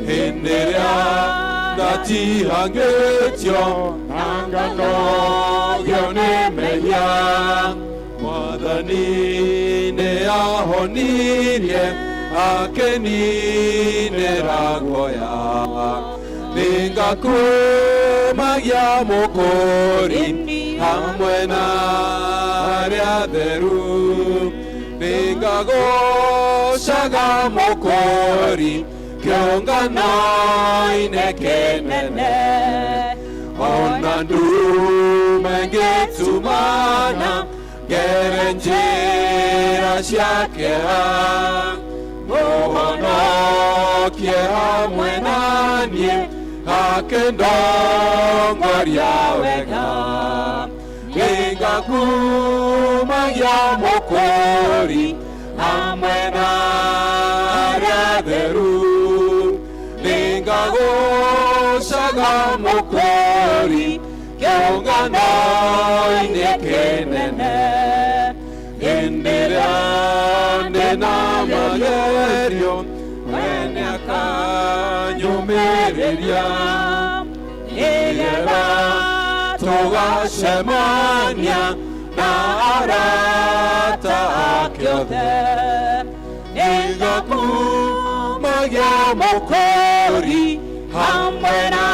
Hĩndĩ ĩrĩa ndatihangĩtio na nganogio nĩ mehia, Mwathani nĩahonirie akĩninĩra guoya. Nĩngakumagia Mũkũũri hamwe na arĩa atheru. Nĩngagoocaga Mũkũũri kĩũngano-inĩ kĩnene. Ona ndume ngĩtumana ngere njĩra cia kĩeha, mũhonokie hamwe na niĩ akĩndongoria wega. Nĩngakumagia Mũkũũri hamwe na arĩa atheru. Nĩngagoocaga Mũkũũri kĩũngano-inĩ kĩnene. Hĩndĩ ĩrĩa ndĩna magerio, we nĩakanyũmĩrĩria, nĩgetha tũgacemania na arata ake othe. Nĩngakumagia Mũkũũri hamwe na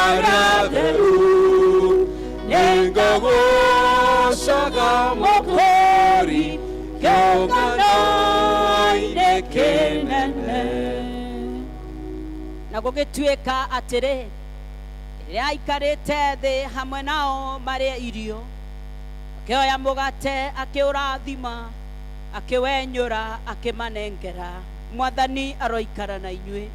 arĩa atheru. Nĩngagoocaga Mũkũũri kĩũngano-inĩ kĩnene. Na gũgĩtuĩka atĩrĩ, rĩrĩa aikarĩte thĩ hamwe nao marĩe irio, akĩoya mũgate, akĩũrathima, akĩwenyũra, akĩmanengera. Mwathani aroikara na inyuĩ.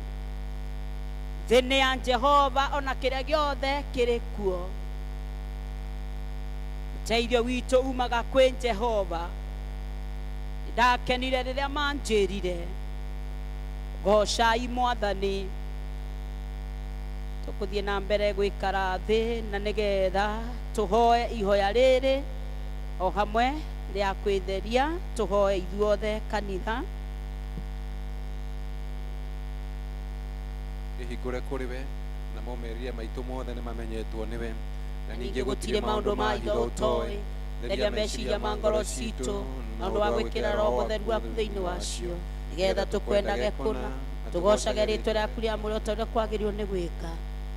Thĩ nĩ ya Jehova ona kĩrĩa gĩothe kĩrĩ kuo. Ũteithio witũ umaga kwĩ Jehova. Nĩndakenire rĩrĩa manjĩrire, goocai Mwathani. Tũkũthiĩ na mbere gũikara thĩ na nĩgetha tũhoe ihoya rĩrĩ o hamwe rĩa kwĩtheria, tũhoe ithuothe kanitha. Ĩhingũre kũrĩ we, namo meciria maitũ mothe nĩ mamenyetwo nĩwe. Na ningĩ gũtirĩ maũndũ ma hitho ũtoĩ. Theria meciria ma ngoro citũ na ũndũ wa gwĩkĩra Roho Mũtheru waku thĩinĩ wacio, nĩgetha tũkwendage kũna, tũgoocage rĩĩtwa rĩaku rĩamũre o ta ũrĩa kwagĩrĩirwo nĩ gwĩka,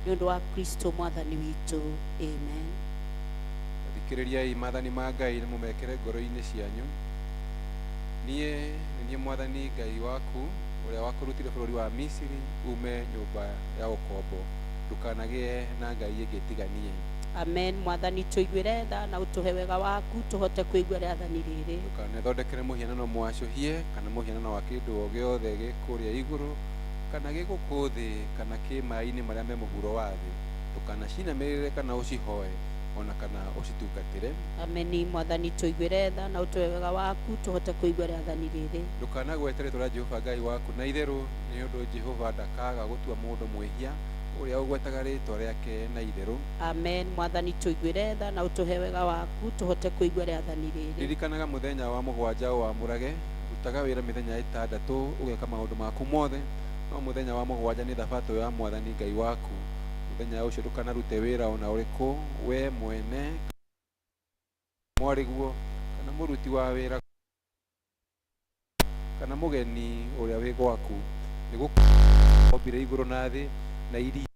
nĩ ũndũ wa Kristo Mwathani witũ. Amen. Thikĩrĩriai maathani ma Ngai na mũmekĩre ngoro-inĩ cianyu. Niĩ nĩ niĩ Mwathani Ngai waku, ũrĩa wakũrutire bũrũri wa Misiri uume nyũmba ya ũkombo. Ndũkanagĩe na ngai ĩngĩ tiga niĩ. Amen. Mwathani tũiguĩre tha na ũtũhe wega waku tũhote kũigua rĩathani rĩrĩ. Ndũkanethondekere mũhianano mwacũhie kana mũhianano wa kĩndũ o gĩothe gĩ kũrĩa igũrũ kana gĩ gũkũ thĩ kana kĩ maĩ-inĩ marĩa me mũhuro wa thĩ. Ndũkanacinamĩrĩre kana ũcihoe o na kana ũcitungatĩre. Ameni. Mwathani tũiguĩre tha na ũtũhe wega waku tũhote kũigua rĩathani rĩrĩ. Ndũkanagwete rĩĩtwa rĩa Jehova Ngai waku na itherũ, nĩ ũndũ Jehova ndakaaga gũtua mũndũ mwĩhia ũrĩa ũgwetaga rĩĩtwa rĩake na itherũ. Amen. Mwathani tũiguĩre tha na ũtũhe wega waku tũhote kũigua rĩathani rĩrĩ. Ririkanaga mũthenya wa mũgwanja ũwamũrage, rutaga wĩra mĩthenya ĩtandatũ ũgeka maũndũ maku mothe, no mũthenya wa mũgwanja nĩ thabatũ ya Mwathani Ngai waku. Mũthenya ũcio ndũkanarute wĩra o na ũrĩkũ, wee mwene, mwarĩguo, kana mũruti wa wĩra, kana mũgeni ũrĩa wĩ gwaku, nĩ gũkorwo ombire igũrũ na thĩ na iria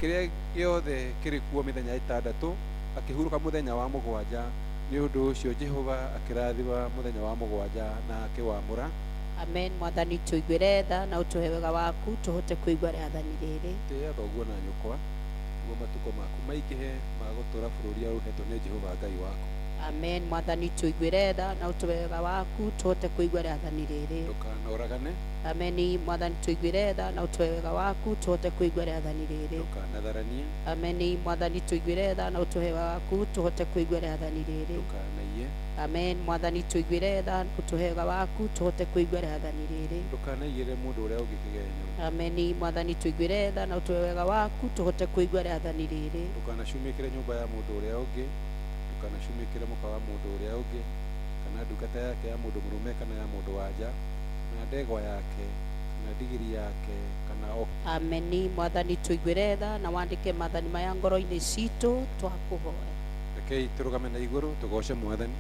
kĩrĩa gĩothe kĩrĩ kuo mĩthenya ĩtandatũ, akĩhurũka mũthenya wa mũgwanja. Nĩ ũndũ ũcio Jehova akĩrathima mũthenya wa mũgwanja na akĩwamũra. Amen. Mwathani tũiguĩre tha na ũtũhe wega waku tũhote kũigua rĩathani rĩrĩ. Tĩĩa thoguo na nyũkwa, nĩguo matukũ maku maingĩhe ma gũtũũra bũrũri ũrĩa ũheetwo nĩ Jehova Ngai waku. Amen. Mwathani tũiguĩre tha na ũtũhe wega waku tũhote kũigua rĩathani rĩrĩ. Ndũkanoragane. Ameni. Mwathani tũiguĩre tha na ũtũhe wega waku tũhote kũigua rĩathani rĩrĩ. Ndũkanatharanie. Ameni. Mwathani tũiguĩre tha na ũtũhe wega waku tũhote kũigua rĩathani rĩrĩ. Ndũkanaiye. Amen. Mwathani tũiguĩre tha na ũtũhe wega waku tũhote kũigua rĩathani rĩrĩ. Ndũkanaigĩrĩre mũndũ ũrĩa ũngĩ kĩgenyo. Ameni. Mwathani tũiguĩre tha na ũtũhe wega waku tũhote kũigua rĩathani rĩrĩ. Ndũkanacumĩkĩre nyũmba ya mũndũ ũrĩa ũngĩ. Ndũkanacumĩkĩre mũka wa mũndũ ũrĩa ũngĩ, kana ndungata yake ya mũndũ mũrũme kana ya mũndũ wa nja, kana ndegwa yake, kana ndigiri yake, kana o Ameni. Mwathani tũiguĩre tha na wandĩke maathani maya ngoro-inĩ citũ, twakũhoya. Rekei tũrũgame na igũrũ tũgoce Mwathani.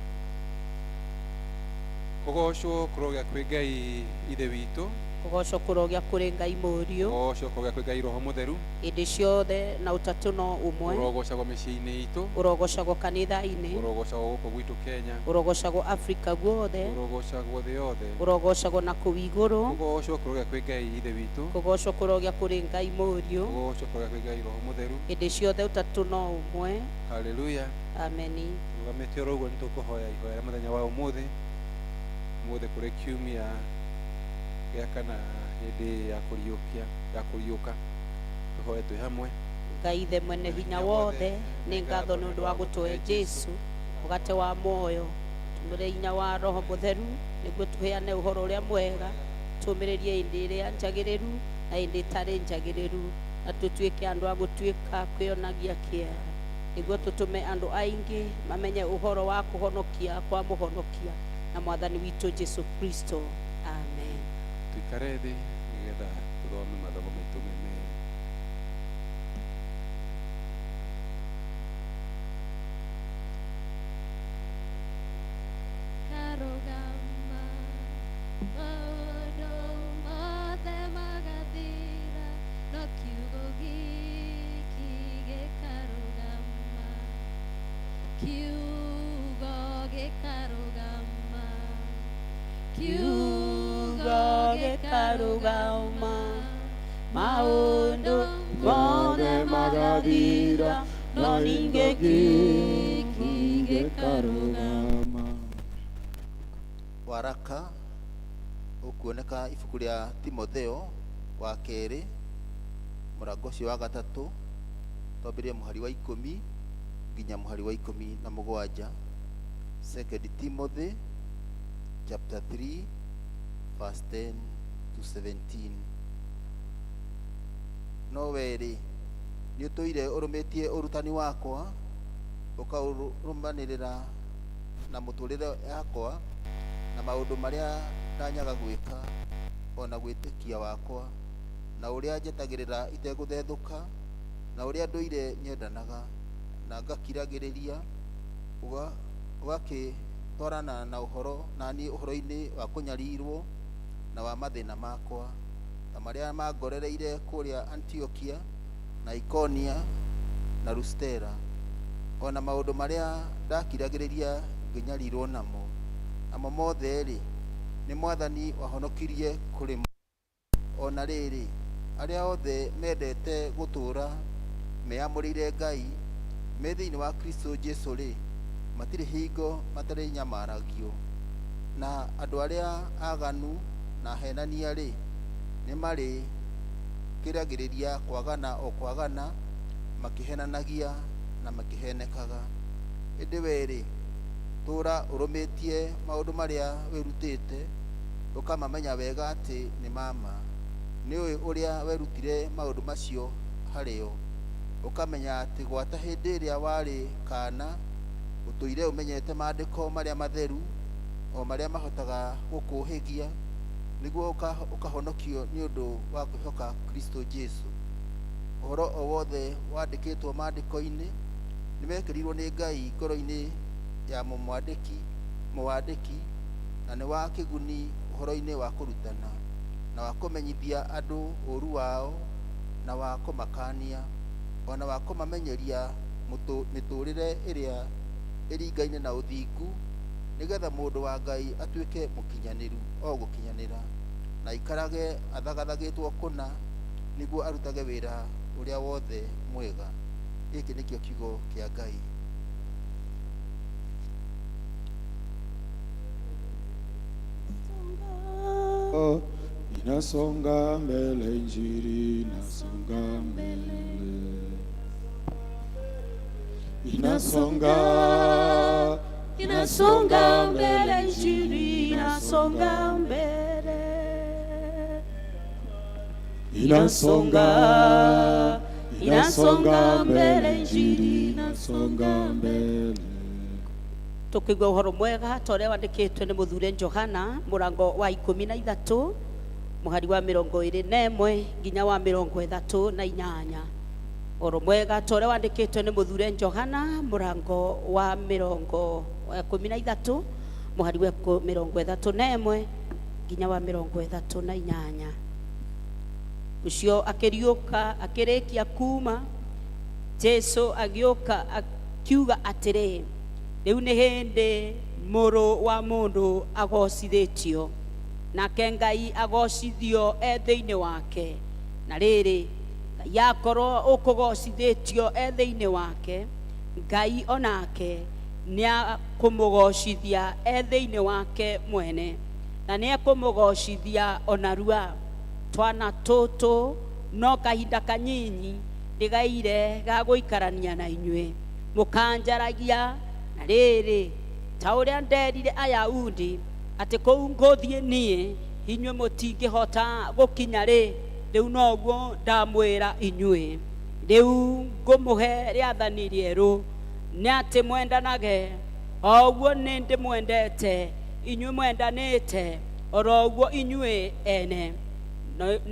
Kũgocwo kũrogĩa kwĩ Ngai Ithe witũ. Kũgocwo kũrogĩa kũrĩ Ngai Mũriũ. Kũgocwo kũrogĩa kwĩ Ngai Roho Mũtheru. Hĩndĩ ciothe na ũtatũ no ũmwe. Ũrogocagwo mĩciĩ-inĩ itũ. Ũrogocagwo kanitha-inĩ. Ũrogocagwo gũkũ gwitũ Kenya. Ũrogocagwo Afrika guothe. Ũrogocagwo thĩ yothe. Ũrogocagwo na kũu igũrũ. Kũgocwo kũrogĩa kwĩ Ngai Ithe witũ. Kũgocwo kũrogĩa kũrĩ Ngai Mũriũ. Kũgocwo kũrogĩa kwĩ Ngai Roho Mũtheru. Hĩndĩ ciothe ũtatũ no ũmwe. Haleluya. Ameni. Tũrũgamĩte oro ũguo nĩ tũkũhoya ihoya rĩa mũthenya wa ũmũthĩ. Ũmũthĩ kũrĩ kiumia gĩa kana hĩndĩ ya kũriũkia ya kũriũka. Tũhoe twĩ hamwe. Ngai Ithe mwene hinya wothe, nĩ ngatho nĩ ũndũ wa gũtũhe Jesu mũgate wa muoyo. Tũmũre hinya wa Roho Mũtheru nĩguo tũheane ũhoro ũrĩa mwega, tũmĩrĩrie hĩndĩ ĩrĩa njagĩrĩru na hĩndĩ ĩtarĩ njagĩrĩru, na tũtuĩke andũ a gũtuĩka kwĩonagia kĩeha, nĩguo tũtũme andũ aingĩ mamenye ũhoro wa kũhonokia kwa mũhonokia na Mwathani witũ Jesu Kristo. Amen. Tuikare thĩ nĩgetha tũthome mathomo maitũ me merĩ. Karũgama, maũndũ mothe magathira, no kiugo gĩkĩ gĩkarũgama. Kiugo gĩkarũgama. Kiugo gĩkarũgama, maũndũ mothe magathira, no ningĩ gĩkĩ gĩkarũgama. Waraka ũkuoneka ibuku rĩa Timotheo wa kerĩ, mũrango ũcio wa gatatũ, twambĩrĩrie mũhari wa 10 nginya mũhari wa 17. Second Timothy chapter 3 verse 10 to 17. No werĩ, nĩ ũtũire ũrũmĩtie ũrutani wakwa, ũkaũrũmanĩrĩra na mũtũrĩre yakwa na maũndũ marĩa ndanyaga gwĩka, ona gwĩtĩkia wakwa, na ũrĩa njetagĩrĩra itegũthethũka, na ũrĩa ndũire nyendanaga na ngakiragĩrĩria, ũgakĩtwarana na ũhoro na niĩ ũhoro-inĩ wa kũnyarirwo na wa mathĩna makwa, ta marĩa mangorereire kũrĩa Antiokia na Ikonia na Lustera, ona maũndũ marĩa ndakiragĩrĩria ngĩnyarirwo namo. Namo mothe-rĩ, nĩ Mwathani wahonokirie kũrĩ mo. Ona rĩrĩ, arĩa othe mendete gũtũũra meyamũrĩire Ngai me thĩinĩ wa Kristo Jesu-rĩ, matirĩ hingo matarĩnyamaragio. Na andũ arĩa aganu na ahenania-rĩ, nĩ marĩ kĩragĩrĩria kwagana o kwagana, makĩhenanagia na makĩhenekaga. Ĩndĩ we-rĩ, tũũra ũrũmĩtie maũndũ marĩa wĩrutĩte, ũkamamenya wega atĩ nĩ ma ma. Nĩũĩ ũrĩa werutire maũndũ macio harĩo, ũkamenya atĩ gwata hĩndĩ ĩrĩa warĩ kaana, ũtũire ũmenyete maandĩko marĩa matheru, o marĩa mahotaga gũkũũhĩgia, nĩguo ũkahonokio nĩ ũndũ wa kwĩhoka Kristo Jesu. Ũhoro o wothe wandĩkĩtwo maandĩko-inĩ nĩwekĩrirwo nĩ Ngai ngoro-inĩ ya mũwandĩki, na nĩ wa kĩguni ũhoro-inĩ wa kũrutana, na wa kũmenyithia andũ ũũru wao, na wa kũmakania, ona wa kũmamenyeria mĩtũũrĩre ĩrĩa ĩringaine na ũthingu, nĩgetha mũndũ wa Ngai atuĩke mũkinyanĩru o gũkinyanĩra, na aikarage athagathagĩtwo kũna, nĩguo arutage wĩra ũrĩa wothe mwega. Gĩkĩ nĩkĩo kiugo kĩa Ngai. Inasonga mbele, injili inasonga mbele, inasonga, inasonga mbele, injili inasonga mbele, inasonga, inasonga mbele, injili inasonga mbele. Tukigua uhoro mwega ta ũrĩa wandĩkĩtwo nĩ mũthure Johana mũrango wa 13. Mũhari wa 21 nginya wa 38. Ũhoro mwega ta ũrĩa wandĩkĩtwo nĩ mũthure Johana mũrango wa 13 mũhari wa 31 nginya wa 38. Ũcio akĩriũka akĩrĩkia kuma Jesu agĩũka akiuga atĩrĩ, rĩu nĩ hĩndĩ mũrũ wa mũndũ agocithĩtio, nake Ngai agocithio e thĩinĩ wake. Na rĩrĩ, Ngai akorwo ũkũgocithĩtio e thĩinĩ wake, Ngai onake nĩakũmũgocithia e thĩinĩ wake mwene, na nĩekũmũgocithia onarua. Twana tũtũ no kahinda kanyinyi ndigaire ga gũikarania na inyuĩ, mũkanjaragia. Na rĩrĩ, ta ũrĩa nderire Ayahudi atĩ kũu ngũthiĩ niĩ inyuĩ mũtingĩhota gũkinya rĩ, rĩu noguo ndamwĩra inyuĩ. Rĩu ngũmũhe rĩathani rĩerũ, nĩ atĩ mwendanage o ũguo nĩ ndĩmwendete, inyuĩ mwendanĩte oro ũguo inyuĩ ene,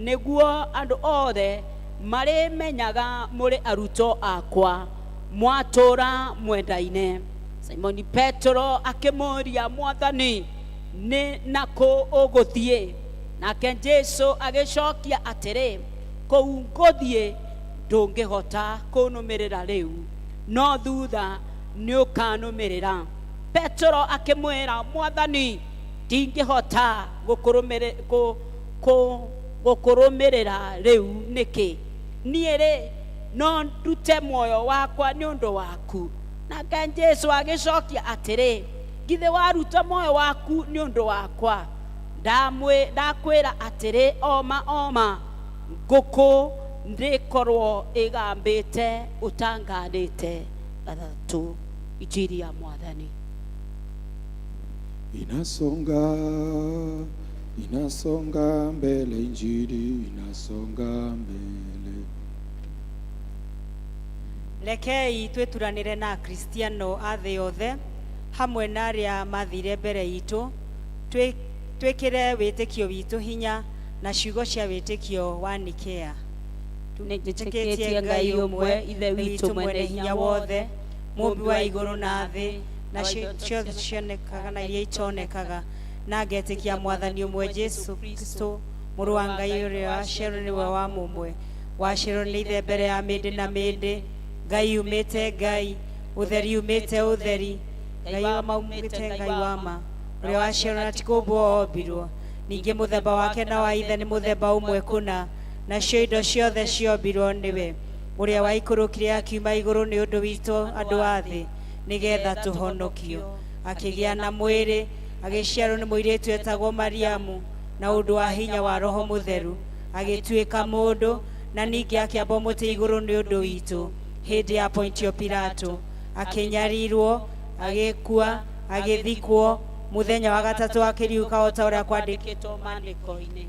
nĩguo andũ othe marĩmenyaga mũrĩ arutwo akwa mwatũra mwendaine. Simoni Petero akĩmũũria, Mwathani, nĩ nakũ ũgũthiĩ? Nake Jesu agĩcokia atĩrĩ, kũu ngũthiĩ ndũngĩhota kũnũmĩrĩra rĩu, no thutha nĩũkanũmĩrĩra. Petero akĩmwĩra, Mwathani, ndingĩhota gũkũrũmĩrĩra rĩu nĩkĩ? Niĩ rĩ, no ndute muoyo wakwa nĩ ũndũ waku. Nake Jesu agĩcokia atĩrĩ, githĩ waruta muoyo waku nĩ ũndũ wakwa? Ndakwĩra atĩrĩ, oma oma, ngũkũ ndĩkorwo ĩgambĩte ũtanganĩte gathatũ. Injiri ya Mwathani. Inasonga, inasonga mbele, injili inasonga mbele. Rekei twĩturanĩre na Akristiano a thĩ yothe hamwe na arĩa mathire mbere itũ, twĩkĩre wĩtĩkio witũ hinya na ciugo cia wĩtĩkio wa Nikea. Nĩnjĩtĩkĩtie Ngai ũmwe, Ithe witũ mwene hinya wothe, mũmbi wa igũrũ na thĩ, na ciothe cionekaga na iria itonekaga, na ngetĩkia Mwathani ũmwe Jesu Kristo, mũrũ wa Ngai ũrĩa waciarirwo nĩwe wa mũmwe, waciarirwo nĩ Ithe mbere ya mĩndĩ na mĩndĩ, Ngai umĩte Ngai, ũtheri umĩte ũtheri, Ngai wa ma umĩte Ngai wa ma, ũrĩa waciarirwo na ti kũũmbwo ombirwo, ningĩ mũthemba wake na wa Ithe nĩ mũthemba ũmwe kũna, nacio indo ciothe ciombirwo nĩwe, ũrĩa waikũrũkire akiuma igũrũ nĩ ũndũ witũ andũ a thĩ, nĩgetha tũhonokio. Akĩgĩa na mwĩrĩ, agĩciarwo nĩ mũirĩtu etagwo Mariamu, na ũndũ wa hinya wa Roho Mũtheru, agĩtuĩka mũndũ, na ningĩ akĩambwo mũtĩ igũrũ nĩ ũndũ witũ hĩndĩ ya Pontio Pilato, akĩnyarirwo, agĩkua, agĩthikwo, mũthenya wa gatatũ akĩriũka o ta ũrĩa kwandĩkĩtwo maandĩko-inĩ.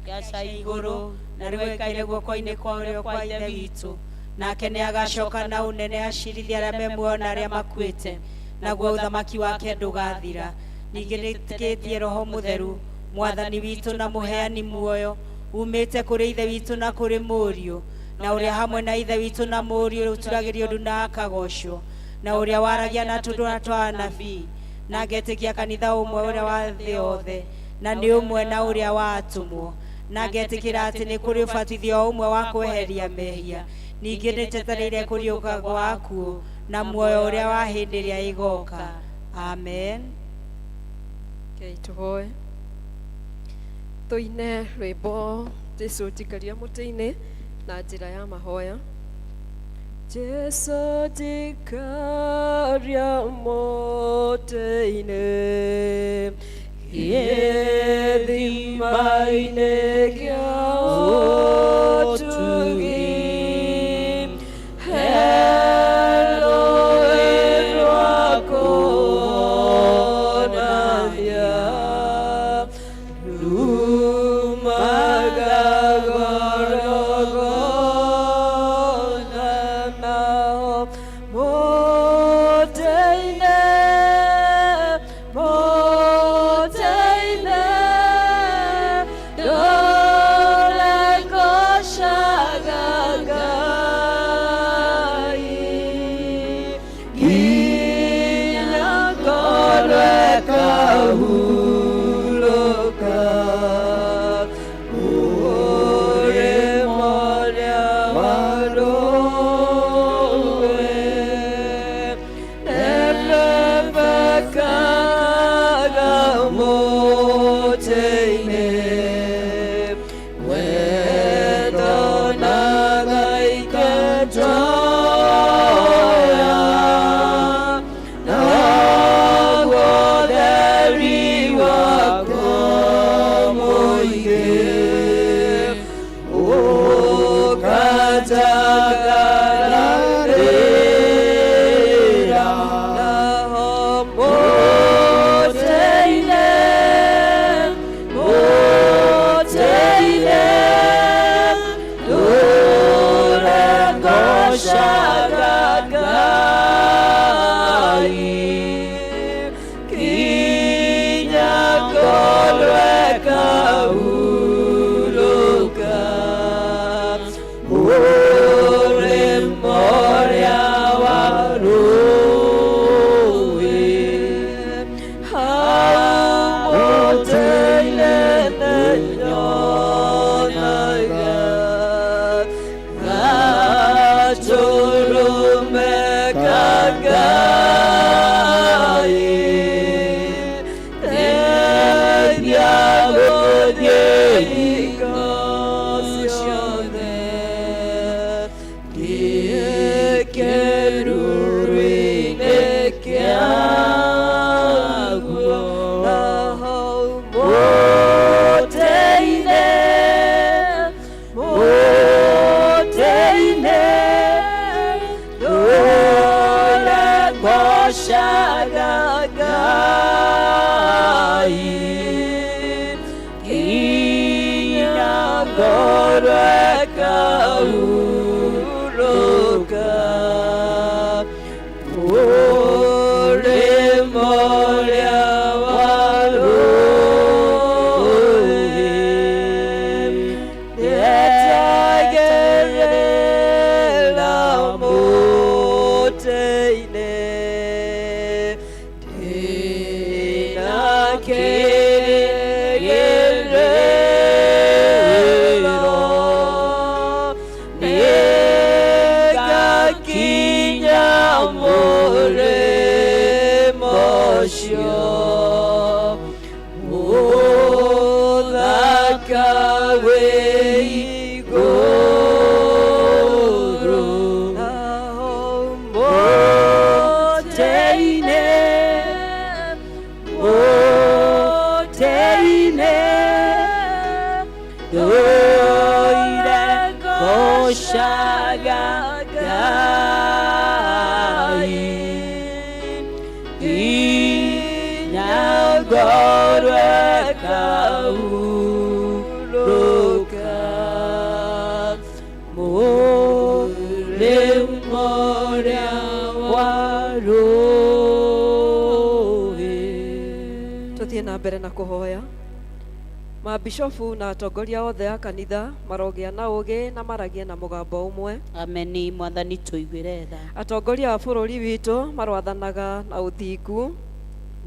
Kĩaca igũrũ, na rĩu aikaire guoko-inĩ kwa ũrĩo kwa Ithe witũ, nake nĩagacoka na ũnene acirithie arĩa me muoyo na arĩa makuĩte, naguo ũthamaki wake ndũgathira. Ningĩ nĩtĩkĩtie Roho Mũtheru, Mwathani witũ na mũheani muoyo, umĩte kũrĩ Ithe witũ na kũrĩ Mũriũ, na ũrĩa hamwe na Ithe witũ na Mũriũ ũturagĩrio ndu na akagocwo, na ũrĩa waragia na tũndũ twa anabii, na ngetĩkia kanitha ũmwe ũrĩa wa thĩ yothe, na nĩ ũmwe na ũrĩa wa atũmwo, na ngetĩkĩra atĩ nĩ kũrĩ ũbatithio ũmwe wa kweheria mehia, ningĩ nĩnjetereire kũriũka gwa akuũ na muoyo ũrĩa wa hĩndĩ ĩrĩa ĩgoka. Amen. Rekei tũhoe. Tũine rwĩmbo Jesu njikaria mũtĩ-inĩ na njĩra ya mahoya. Jesu njikaria mũtĩ-inĩ, gĩthima-inĩ kĩa ũtugi, he rũũĩ rwa kũhonania, rumaga Golgotha naho mũtĩ-inĩ, mũtĩ-inĩ, Ngai nginya ngoro ĩkahurũka mũrĩmo ũrĩa wa rũĩ ndietagĩrĩra mũtĩ-inĩ ndĩna kĩĩrĩgĩrĩro nĩngakinya mũrĩmo ũcio mũthaka wĩ igũrũ naho mũtĩ-inĩ mũtĩ-inĩ ndũire ngoocaga Ngai nginya ngorwo ĩkahurũka mũrĩmo ũrĩa wa rũĩ. Tuthiĩ na mbere na kũhoya. Mabishofu na atongoria othe a kanitha marogĩa na ũũgĩ na maragie na mũgambo ũmwe. Ameni mwathani tũiguĩre tha. Atongoria a bũrũri witũ marwathanaga na ũthingu.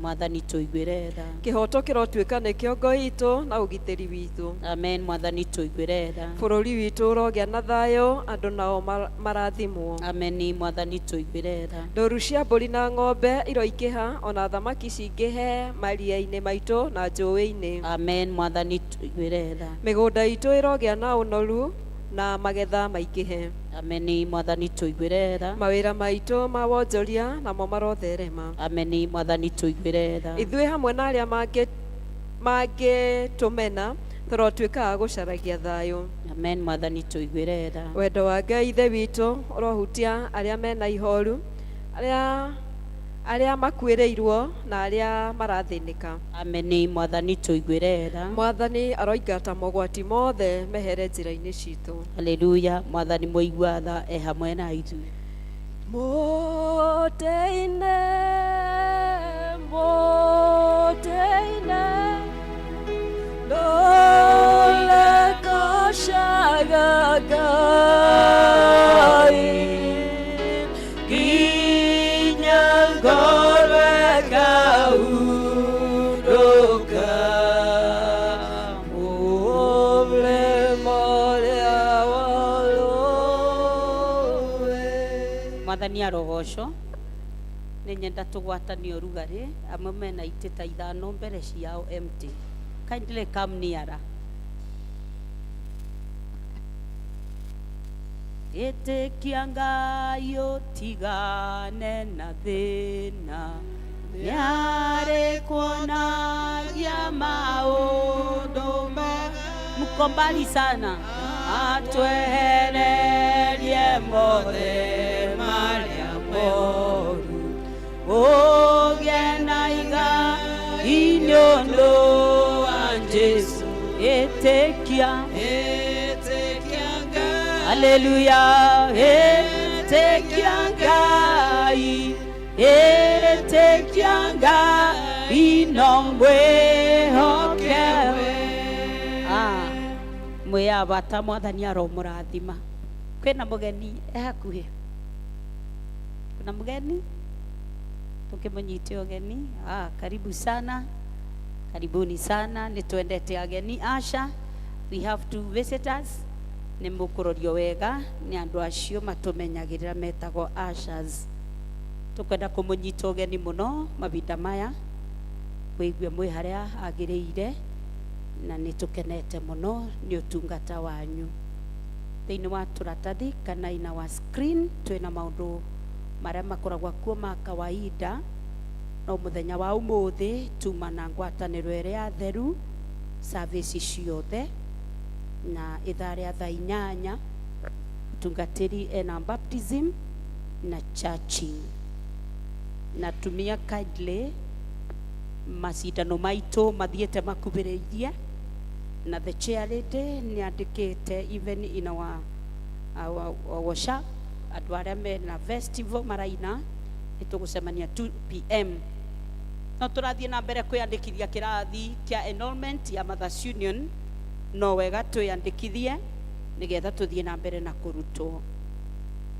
Mwathani tũiguĩre tha. Kĩhoto kĩrotuĩka nĩkĩo ngo itũ na ũgitĩri witũ. Amen mwathani tũiguĩre tha. Bũrũri witũ ũrogĩa na thayũ, andũ nao marathimwo. Ameni mwathani tũiguĩre tha. Ndũru cia mbũri na ng'ombe iroingĩha ona thamaki cingĩhe maria-inĩ maitũ na njũĩ-inĩ. Amen mwathani tũiguĩre tha. Mĩgũnda itũ ĩrogĩa na ũnoru na magetha maingĩhe. Ameni mwathani tũiguĩre tha. Mawĩra maitũ ma wonjoria namo marotherema. Ameni mwathani tũiguĩre tha. Ithuĩ hamwe na arĩa mangĩtũmena tũrotuĩka a gũcaragia thayũ. Amen mwathani tũiguĩre tha. Wendo wa Ngai Ithe witũ ũrohutia arĩa mena ihoru, arĩa makuĩrĩirwo na arĩa marathĩnĩka. Ameni mwathani tũiguĩre tha. Mwathani aroingata mogwati mothe mehere njĩra-inĩ citũ. Haleluya mwathani mũigua tha e hamwe na ithuĩ. Mũtĩ-inĩ, mũtĩ-inĩ, ndũrekoshaga Ngai, nginya ngorwo ĩkahurũka mũrĩmo ũrĩa wa rũĩ. Mwathani arogocwo. Nĩ nyenda tũgwatanie ũrugarĩ amwe mena itĩ ta ithano mbere ciao empty. Kindly come nearer. Ĩtĩkia Ngai ũtigane na thĩna nĩarĩkuonagia maũndũ mega. Mko mbali sana. Atwehererie mothe marĩa moru ũgĩe na igai nĩ ũndũ wa Jesũ. Ĩtĩkia, haleluya, ĩtĩkia Ngai, ĩtĩkia Ngai no mwĩhoke we. Mwĩ a bata mwathani aromũrathima. Kwĩna mũgeni e hakuhĩ? Kuna mgeni? Tukimũnyite ũgeni. Karibu sana. Karibuni sana. Nĩ twendete ageni. Asha, we have two visitors. Nĩ mũkũrorio wega nĩ andũ acio matũmenyagĩrĩra metagwo ushers. Tũkwenda kũmũnyita ũgeni mũno mahinda maya, wĩigue mwĩ harĩa agĩrĩire, na nĩ tũkenete mũno nĩ ũtungata wanyu. Thĩinĩ wa tũratathi kana ina wa screen twĩna maũndũ marĩa makoragwo kuo ma kawaida, no mũthenya wa ũmũthĩ tuma na ngwatanĩro ĩrĩa theru service ciothe na ithaa rĩa thaa inyanya mũtungatĩri ena baptism na churching. Natumia kindly Macindano maitũ mathiĩte makubĩrĩirie na the chair lady nĩ andĩkĩte even in our workshop andũ arĩa mena festival maraina nĩ tũgũcemania 2 pm. No tũrathiĩ na mbere kwĩyandĩkithia kĩrathi kĩa enrollment ya Mothers Union, no wega twĩyandĩkithie nĩgetha tũthiĩ na mbere na kũrutwo.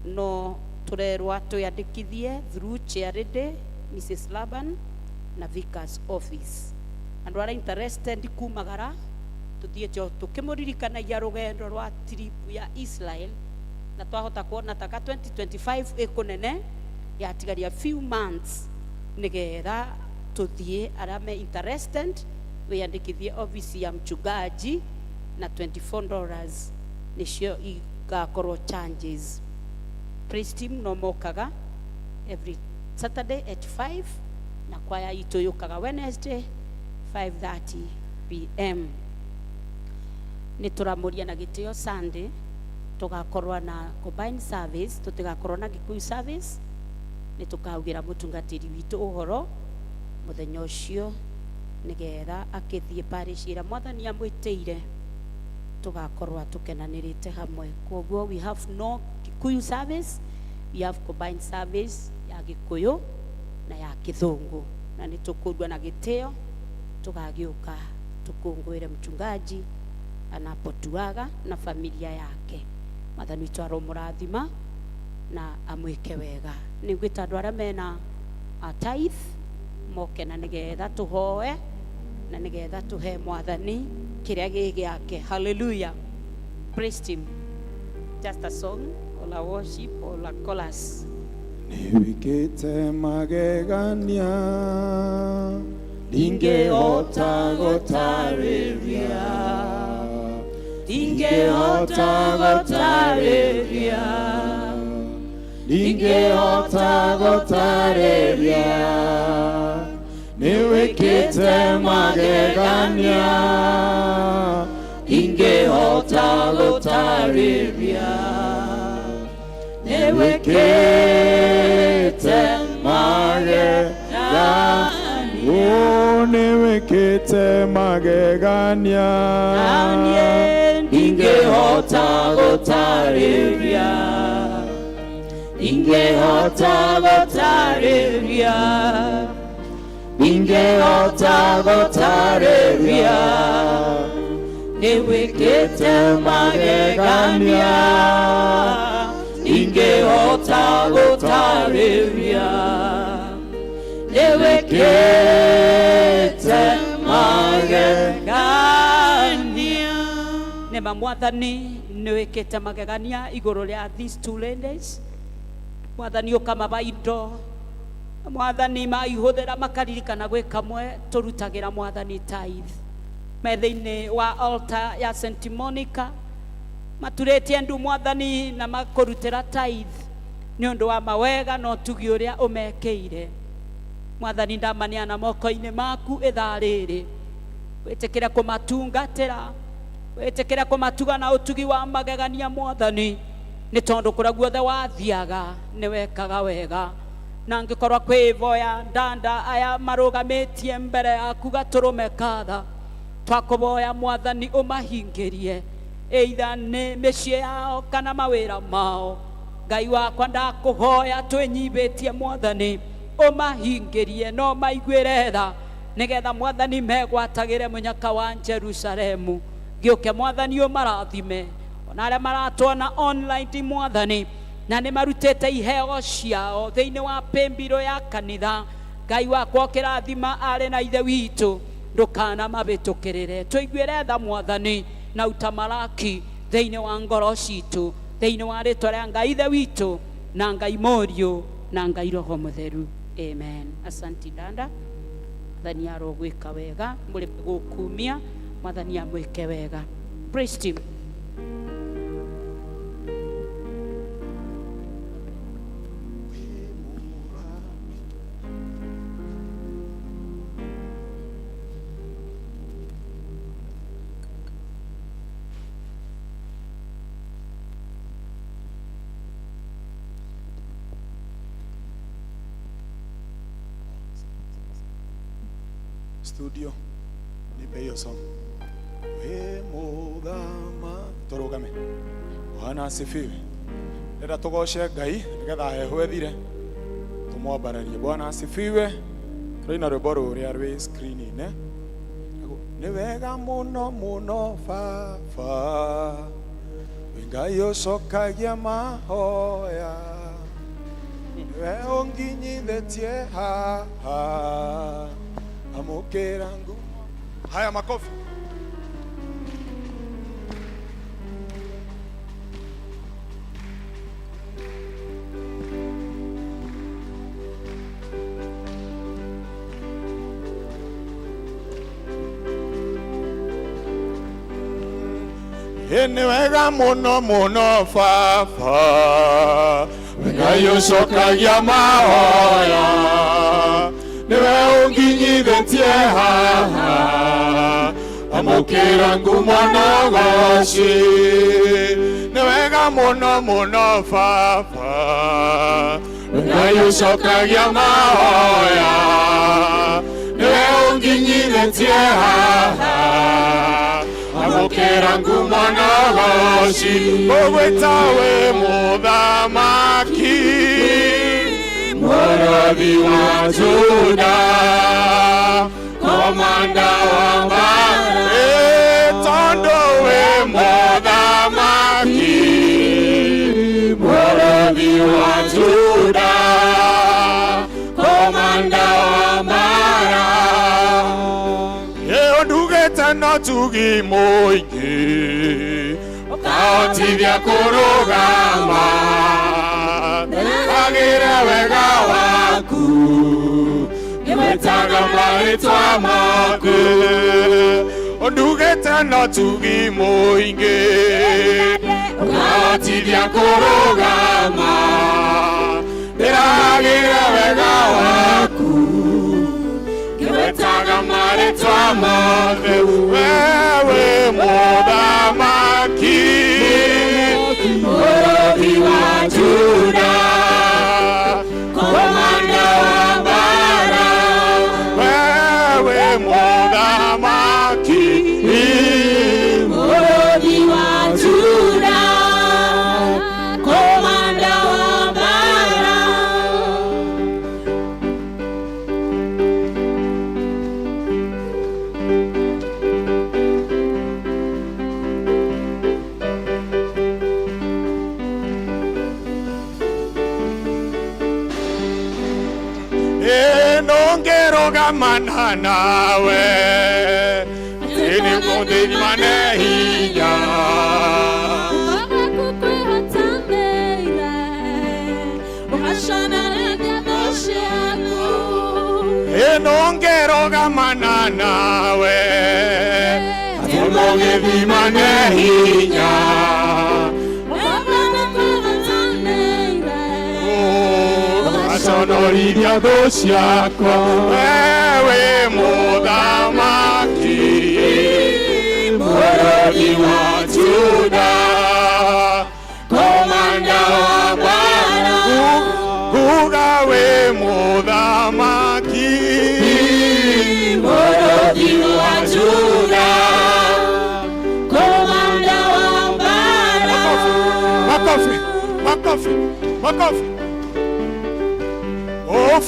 No tũrerwa twĩyandĩkithie through chair lady Mrs. Laban na Vicar's office. Andũ arĩa interested kumagara tuthiĩte o tũkĩmũririkanagia rũgendo rwa trip ya Israel, na twahota kuona taka 2025 ĩkũnene yatigaria few months nĩgetha tũthiĩ. Arĩa me interested wĩyandĩkithie office ya mchungaji na $24 nĩcio igakorwo charges. Praise team no mokaga every Saturday at 5 na kwaya itũ yũkaga Wednesday 5:30 pm. Nĩ tũramũria na gĩtĩo Sunday tũgakorwo na combined service, tũtigakorwo na Gĩkũyũ service. Nĩ tũkaugĩra mũtungatĩri witũ ũhoro mũthenya ũcio nĩgetha akĩthiĩ parish ĩrĩa mwathani amwĩtĩire, tũgakorwo tũkenanĩrĩte hamwe. Koguo we have no Kikuyu service, we have combined service ya Gĩkũyũ na ya Kĩthũngũ, na nĩ tũkũrua na gĩtĩo tũgagĩũka tũkũngũĩre mchungaji anapotuaga na familia yake. Mwathani witũ aromũrathima na amwĩke wega. Nĩ ngwĩta andũ arĩa mena tithe moke na nĩgetha tũhoe na nĩgetha tũhe mwathani kĩrĩa gĩ gĩake. Hallelujah. Praise team, just a song or a worship or a chorus. Nĩwĩkĩte magegania ndingĩhota gũtarĩria, ndingĩhota gũtarĩria, ndingĩhota gũtarĩria. Nĩwĩkĩte magegania ndingĩhota gũtarĩria, nĩwĩkĩte magegania. Oh, nĩwĩkĩte magegania ndingĩhota gũtarĩria, ndingĩhota gũtarĩria, ndingĩhota gũtarĩria. Nĩwĩkĩte magegania ndingĩhota gũtarĩria, nĩwĩkĩte magegania. Nĩma mwathani nĩwĩkĩte magegania igũrũ rĩa these two ladies. Mwathani ũkamaba indo, mwathani maihũthĩra makaririkana gwĩ kamwe tũrutagĩra mwathani tithe me thĩinĩ wa altar ya St. Monica, maturĩtie ndu mwathani na makũrutĩra tithe nĩ ũndũ wa mawega na ũtugi ũrĩa ũmekĩire. Mwathani ndamaneana moko-inĩ maku ithaa rĩrĩ, wĩtĩkĩre kũmatungatĩra, wĩtĩkĩre kũmatuga na ũtugi wa magegania mwathani, nĩ tondũ kũrĩa guothe wathiaga nĩ wekaga wega. Na angĩkorwo kwĩ ndanda aya marũgamĩtie mbere yaku gatũrũme katha, twakũboya mwathani ũmahingĩrie either nĩ mĩciĩ yao kana mawĩra mao. Ngai wakwa ndakũhoya twĩnyibĩtie mwathani ũmahingĩrie no maiguĩre tha nĩgetha mwathani megwatagĩre mũnyaka wa Jerusalemu. Gĩũke mwathani ũmarathime ona arĩa maratwona online mwathani, na nĩ marutĩte iheo ciao thĩinĩ wa pĩmbiro ya kanitha. Ngai wakwa ũkĩrathima arĩ na ithe witũ, ndũkana mabĩtũkĩrĩre. Tũiguĩre tha mwathani na utamalaki thĩinĩ wa ngoro citũ, thĩinĩ wa rĩtwa rĩa Ngai ithe witũ na Ngai Mũriũ na Ngai Roho Mũtheru, amen. Asanti danda, mwathani arogwĩka wega, mũrĩ gũkumia mwathani amwĩke wega. Praise team. Studio, nipe hiyo song. Wĩ mũthama tũrũgame. Bwana asifiwe. Ndĩrenda tũgoce Ngai nĩgetha heho ĩthire tũmwambararie. Bwana asifiwe. Tũraina rwĩmbo rũrĩa rwĩ screen-inĩ. Nĩ wega mũno mũno baba, wĩ Ngai ũcokagia mahoya, nĩwe ũnginyithĩtie haha, amũkĩra ngumo. Haya, makofi. Nĩ wega mũno mũno baba, wĩ Ngai ũcokagia mahoya, nĩwe ũnginyithĩtie haha, amũkĩra ngumo na ũgoci. Nĩ wega mũno mũno baba, wĩ Ngai ũcokagia mahoya, nĩwe ũnginyithĩtie haha, amũkĩra ngumo na ũgoci. Ũgwĩta wĩ mũthamaki, mũrũthi wa Juda, komanda wa mbara, tondũ wĩ mũthamaki, mũrũthi wa Juda, komanda wa mbara. Ũndugĩte na tugi mũingĩ, ũkahotithia kũrũgama, ndĩragĩre wega waku, ngĩmwĩtaga marĩtwa maku. Ũndugĩte na tugi mũingĩ, ũkahotithia kũrũgama, ndĩragĩre wega waku, ngĩmwĩtaga marĩtwa maku. Wewe mũthamaki, mũrũthi wa Juda, komanda wa mbara, wewe mũthamaki, Mũrũthi wa Juda, komanda wa mbara. Nongerogamana nawe, nĩngũthimane hinya. Nongerogamana nawe, nĩngũthimane hinya. Aconorithia thũ ciakwa, wewe mũthamaki, mũrũthi wa Juda, komanda wa mbara, nguga wĩ mũthamaki, Mũrũthi wa Juda, komanda wa mbara. Makofi, makofi, makofi.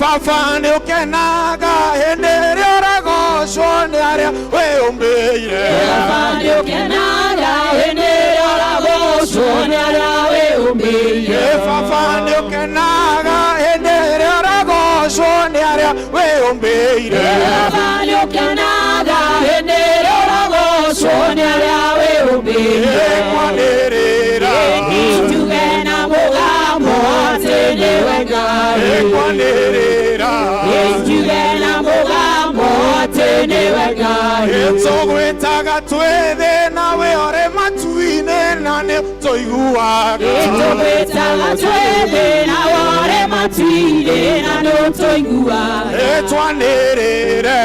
Baba nĩ ũkenaga hĩndĩ ĩrĩa ũragocwo nĩ arĩa wĩyũmbĩire. Baba nĩ ũkenaga hĩndĩ ĩrĩa ũragocwo nĩ arĩa wĩyũmbĩire. Baba nĩ ũkenaga hĩndĩ ĩrĩa ũragocwo nĩ arĩa wĩyũmbĩire. Baba nĩ ũkenaga hĩndĩ ĩrĩa ũragocwo nĩ arĩa wĩyũmbĩire. Kwanĩrĩra Tuge na mũgambo atĩ nĩwe Ngai. Kwanĩrĩra Tuge na mũgambo atĩ nĩwe Ngai. Tũgwĩtaga twĩ thĩna wĩ ũrĩ matu-inĩ na nĩ tũiguaga. Tũgwĩtaga twĩ thĩna ũrĩ matu-inĩ na nĩ ũtũiguaga. Twanĩrĩre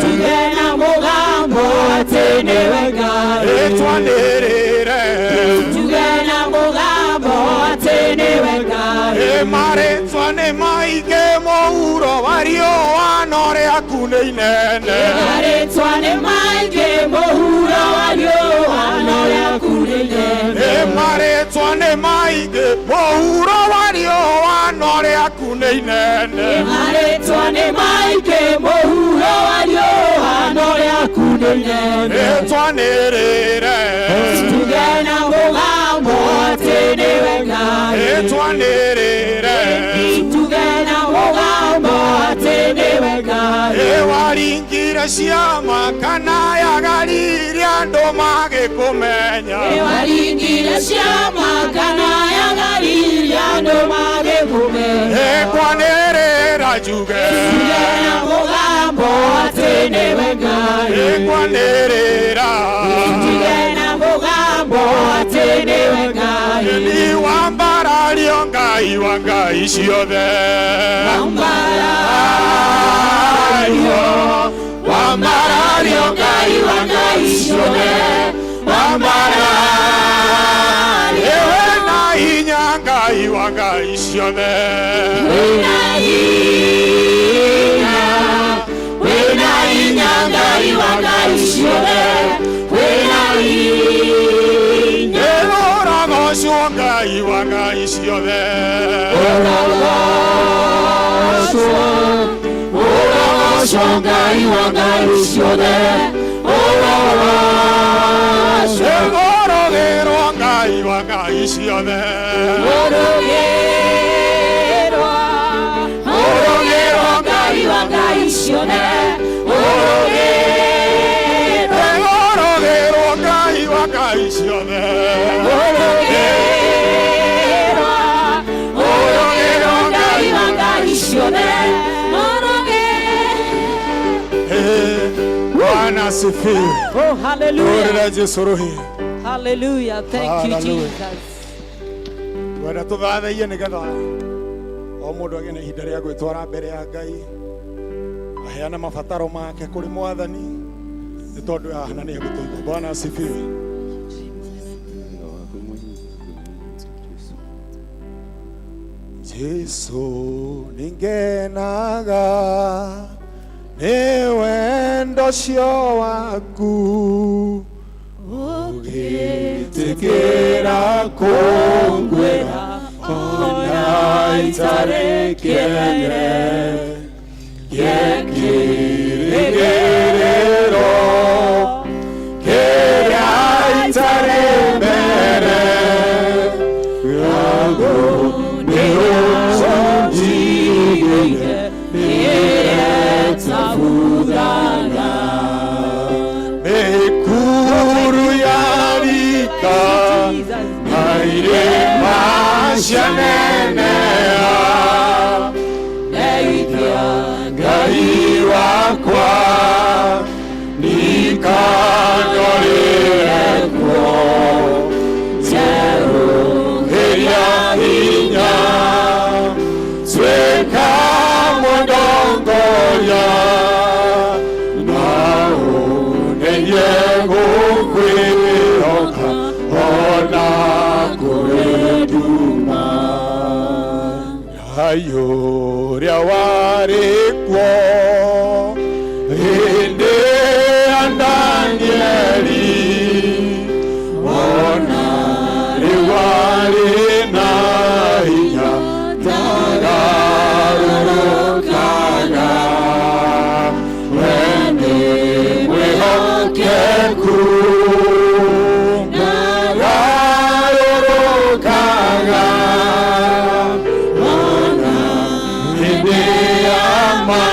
Tuge na mũgambo atĩ nĩwe Ngai. Twanĩrĩre Tuge na mũgambo atĩ nĩwe Ngai. Ĩ marĩtwa nĩ maingĩ mũhuro wa riũa no rĩaku nĩ inene. Marĩtwa nĩ maingĩ mũhuro wa riũa no rĩaku nĩ inene. Ĩ marĩtwa nĩ maingĩ mũhuro wa riũa no rĩaku nĩ inene. Marĩtwa nĩ maingĩ mũhuro wa riũa no rĩaku nĩ inene. Ĩtwanĩrĩre. Tuge na mũgambo atĩ nĩwe Ngai. Ĩtwanĩrĩre. Tuge na mũgambo atĩ nĩwe Ngai. Ĩ waringire ciama kana ya Galili andũ magĩkũmenya. Waringire ciama kana ya Galili andũ magĩkũmenya. Ĩkwanĩrĩra njuge. Tuge na mũgambo atĩ nĩwe Ngai. Ĩkwanĩrĩra. Tuge na mũgambo atĩ nĩwe Ngai. Nĩ wambarario Ngai wa ngai ciothe. Wambarario, wambarario Ngai wa ngai ciothe. Wambarario. Wĩna hinya Ngai wa ngai ciothe. Wĩna hinya, wĩna hinya Ngai wa ngai ciothe. Wĩna hinya. Ũrogocwo Ngai wa ngai ciothe. Ũrogocwo, ũrogocwo Ngai wa ngai ciothe. Ũrogocwo. Ũrogĩrwo Ngai wa ngai ciothe. Ũrogĩrwo, ũrogĩrwo Ngai wa ngai ciothe. Ũrogĩrwo. Ũrogĩrwo Ngai wa ngai ciothe. Ũrogĩrwo, ũrogĩrwo Ngai wa ngai ciothe. Ũrogĩrwo. Bwana asifiwe. Oh, hallelujah. Rũrĩra Jesu rũhĩ. Hallelujah. Thank you, Hallelujah. Jesus. Twenda tũthathaiye nĩgetha o mũndũ agĩe na ihinda rĩa gwĩtwara mbere ya Ngai aheane mabataro make kũrĩ Mwathani nĩ tondũ haha na nĩ egũtũigua. Bwana asifiwe. Jesu ningenaga nĩ wendo ũcio waku ũgĩtĩkĩra kũngwĩra ona itarĩ kĩene kĩrĩgĩrĩro kĩrĩa itarĩ mbere yaku nĩ ũnjigĩire Nĩĩtabuthaga. Mĩkuru ya rika na irĩma cianenea Ndeithia Ngai wakwa nikanyorĩre kuo njerũhĩria hinya tuĩka mũndongoria na ũndeithie gũkwĩhoka ona kũrĩ nduma. Ngai ũrĩa warĩ kuo hĩndĩ ya Danieli ona rĩu arĩ na hinya ndagarũrũkaga. We nĩ mwĩhokeku ndagarũrũkaga ona hĩndĩ ya ma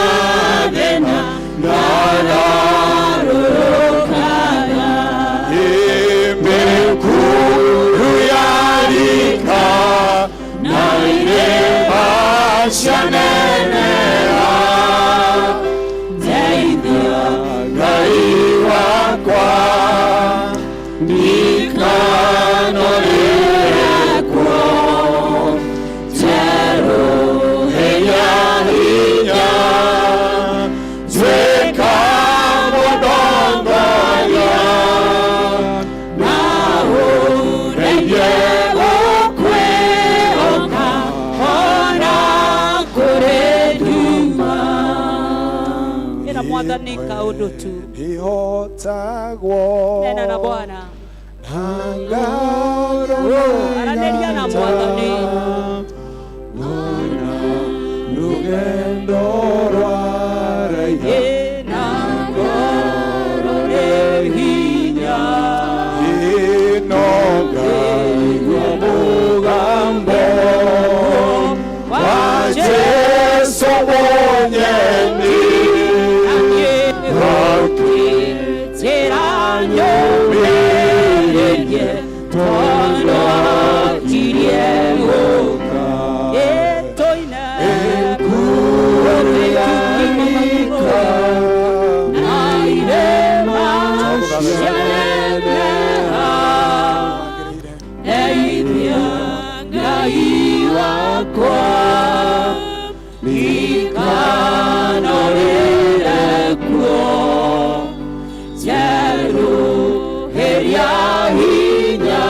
Mwathani kaũndũ tu. Ihotagwo Nena na Bwana. Na Aranĩria na Mwathani. Rugendo rwaraiha Ĩna ngoro nĩ hinya ino ngaigua mũgambo wa Jesu mwenyewe Njĩra nyũmĩrĩrie tondũ akirie gũka ĩtũine na irĩma cianeneha ndeithia Ngai wakwa ndikanorĩre kuo njerũhĩria hinya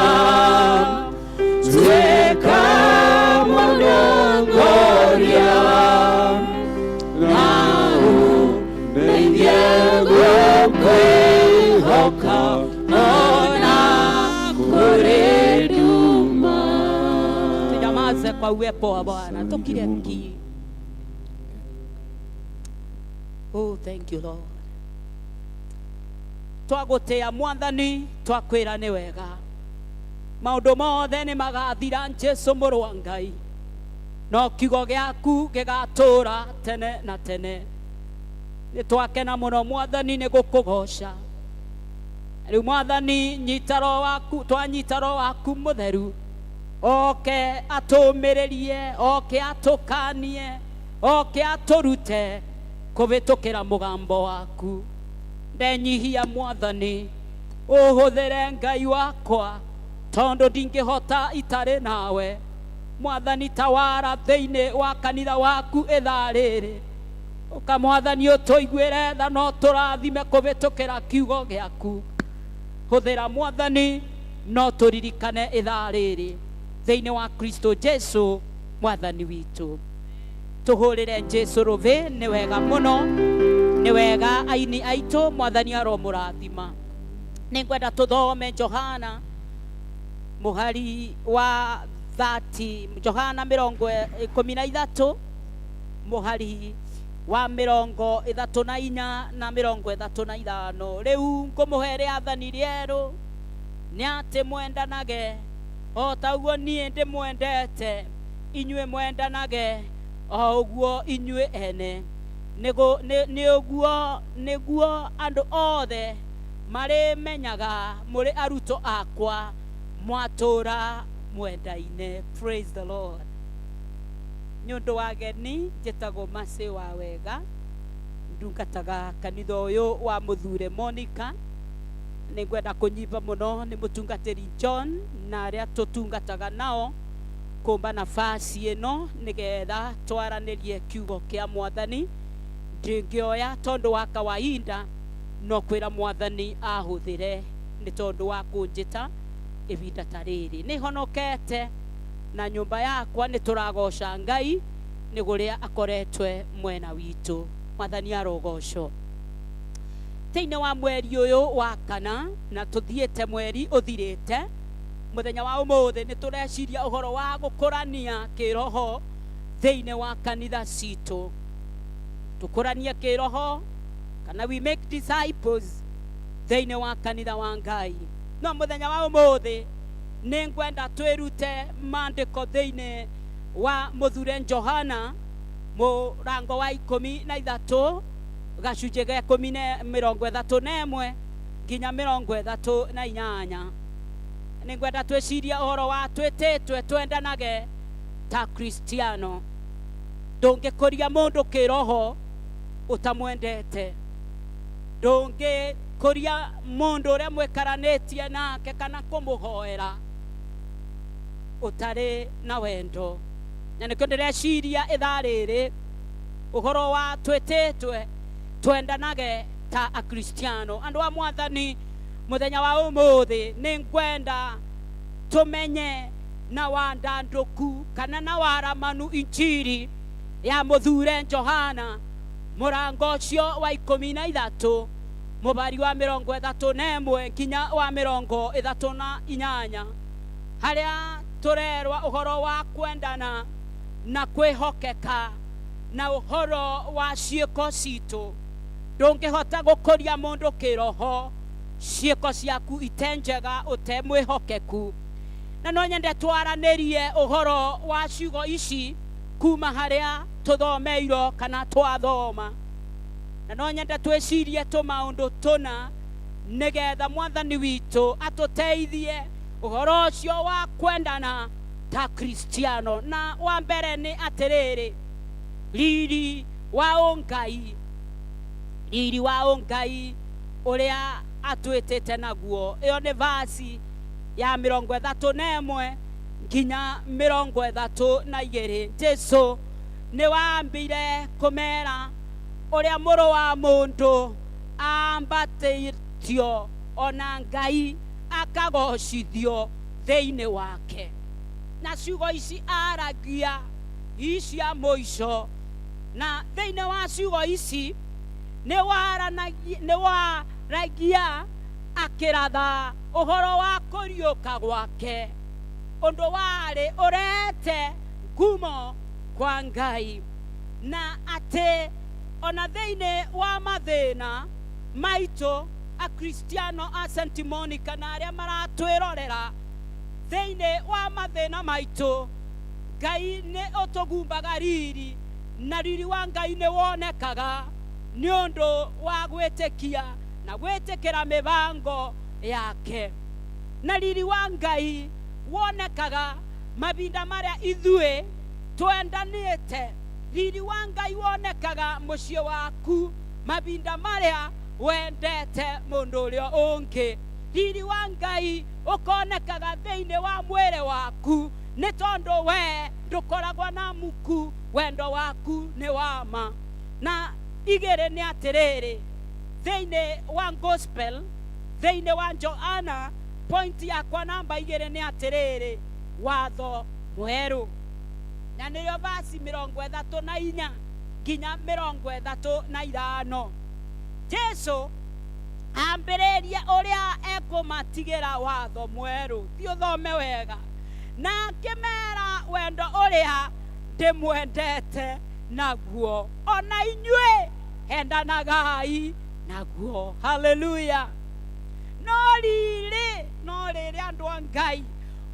tuĩka mũndongoria na ũndeithie gũkwĩhoka ona kũrĩ nduma. Tunyamaze kwa uwepo wa Bwana. Asante Tukire Mungu. ki. Oh, thank you Lord. Twagũtĩa Mwathani, twakwĩra nĩ wega. Maũndũ mothe nĩ magathira Jesu mũrũ wa Ngai. No kiugo gĩaku gĩgatũũra tene na tene. Nĩ twakena mũno Mwathani nĩ gũkũgoca. Rĩu Mwathani nyita roho waku, twanyita roho waku mũtheru oke atũmĩrĩrie, oke atũkanie, oke atũrute kũhĩtũkĩra mũgambo waku. Ndenyihia Mwathani, ũhũthĩre Ngai wakwa tondũ ndingĩhota itarĩ nawe. Mwathani tawara thĩinĩ wa kanitha waku ithaa rĩrĩ. Ũka Mwathani ũtũiguĩre tha no tũrathime kũhĩtũkĩra kiugo gĩaku. Hũthĩra Mwathani no tũririkane ithaa rĩrĩ thĩinĩ wa Kristo Jesu Mwathani witũ. Tũhũrĩre Jesu rũthĩ, nĩ wega mũno, nĩ wega aini aitũ, Mwathani aromũrathima. Nĩ ngwenda tũthome Johana mũhari wa 30, Johana 13 mũhari wa 34 na 35. Rĩu ngũmũhe rĩathani rĩerũ nĩ atĩ mwendanage o ta ũguo niĩ ndĩmwendete, inyuĩ mwendanage o ũguo inyuĩ ene. Nĩ ũguo nĩguo andũ othe marĩmenyaga mũrĩ arutwo akwa mwatũũra mwendaine. Praise the Lord. Nĩ ũndũ wa ageni njĩtagwo Mercy wa Wega, ndungataga kanitha ũyũ wa Mũthure Monica. Nĩ ngwenda kũnyimba mũno nĩ mũtungatĩri John na arĩa tũtungataga nao kũmba nafasi ĩno nĩgetha twaranĩrie kiugo kĩa Mwathani. Ndingĩoya tondũ wa kawaida no kwĩra Mwathani ahũthĩre nĩ tondũ wa kũnjĩta ihinda ta rĩrĩ. Nĩ honokete na nyũmba yakwa nĩ tũragoca Ngai nĩ gũrĩa akoretwe mwena witũ. Mwathani arogocwo. Thĩinĩ wa mweri ũyũ wa kana na tũthiĩte mweri ũthirĩte, mũthenya wa ũmũthĩ nĩ tũreciria ũhoro wa gũkũrania kĩroho thĩinĩ wa kanitha citũ. Tũkũranie kĩroho kana we make disciples thĩinĩ wa kanitha wa Ngai. No mũthenya wa ũmũthĩ nĩ ngwenda twĩrute maandĩko thĩinĩ wa Mũthure Johana mũrango wa 13 gacunjĩ ga 31 nginya 38. Nĩ ngwenda twĩcirie ũhoro wa twĩtĩtwe twendanage ta Kristiano. Ndũngĩkũria mũndũ kĩroho ũtamwendete. Ndũngĩkũria mũndũ ũrĩa mwĩkaranĩtie nake kana kũmũhoera ũtarĩ na wendo. Na nĩkĩo ndĩreciria ithaa rĩrĩ ũhoro wa twĩtĩtwe twendanage ta Akristiano. Andũ a Mwathani, mũthenya wa ũmũthĩ nĩ ngwenda tũmenye na wandandũku kana na waramanu injiri ya Mũthure Johana Mũrango ũcio wa 13 mũbari wa 31 nginya wa 38, harĩa tũrerwa ũhoro wa kwendana na kwĩhokeka na ũhoro wa ciĩko citũ. Ndũngĩhota gũkũria mũndũ kĩroho ciĩko ciaku ite njega, ũte mwĩhokeku. Na no nyende twaranĩrie ũhoro wa ciugo ici kuma harĩa tũthomeirwo kana twathoma, na no nyende twĩcirie tũmaũndũ tũna nĩgetha Mwathani witũ atũteithie ũhoro ũcio wa kwendana ta Kristiano. Na wa mbere nĩ atĩrĩrĩ, riri wa ũngai, riri wa ũngai ũrĩa atwĩtĩte naguo. Ĩyo nĩ vasi ya 31 nginya 32. Jesu nĩ wambire kũmera ũrĩa mũrũ wa mũndũ ambatĩtio ona Ngai akagocithio thĩinĩ wake. Na ciugo ici aragia icia mũico, na thĩinĩ wa ciugo ici nĩ waragia akĩratha ũhoro wa kũriũka gwake, ũndũ warĩ ũrete ngumo kwa Ngai, na atĩ ona thĩinĩ wa mathĩna maitũ Akristiano a St. Monica na arĩa maratwĩrorera, thĩinĩ wa mathĩna maitũ Ngai nĩ ũtũgumbaga riri, na riri wa Ngai nĩ wonekaga nĩ ũndũ wa gwĩtĩkia na gwĩtĩkĩra mĩbango yake. Na riri wa Ngai wonekaga mahinda marĩa ithuĩ twendanĩte. Riri wa Ngai wonekaga mũciĩ waku mahinda marĩa wendete mũndũ ũrĩa ũngĩ. Riri wa Ngai ũkonekaga thĩinĩ wa mwĩrĩ waku, nĩ tondũ we ndũkoragwo na muku, wendo waku nĩ wa ma. Na igĩrĩ nĩ atĩrĩrĩ, thĩinĩ wa gospel, thĩinĩ wa Johana, point yakwa namba 2 nĩ atĩrĩrĩ, watho mwerũ, na nĩrĩo vasi 34 nginya 35. Jesu ambĩrĩrie ũrĩa ekũmatigĩra watho mwerũ. Thiĩ ũthome wega. Na akĩmera wendo ũrĩa ndĩmwendete naguo, ona inyuĩ endanagai naguo. Haleluya. No rĩrĩ, no rĩrĩ andũ a Ngai,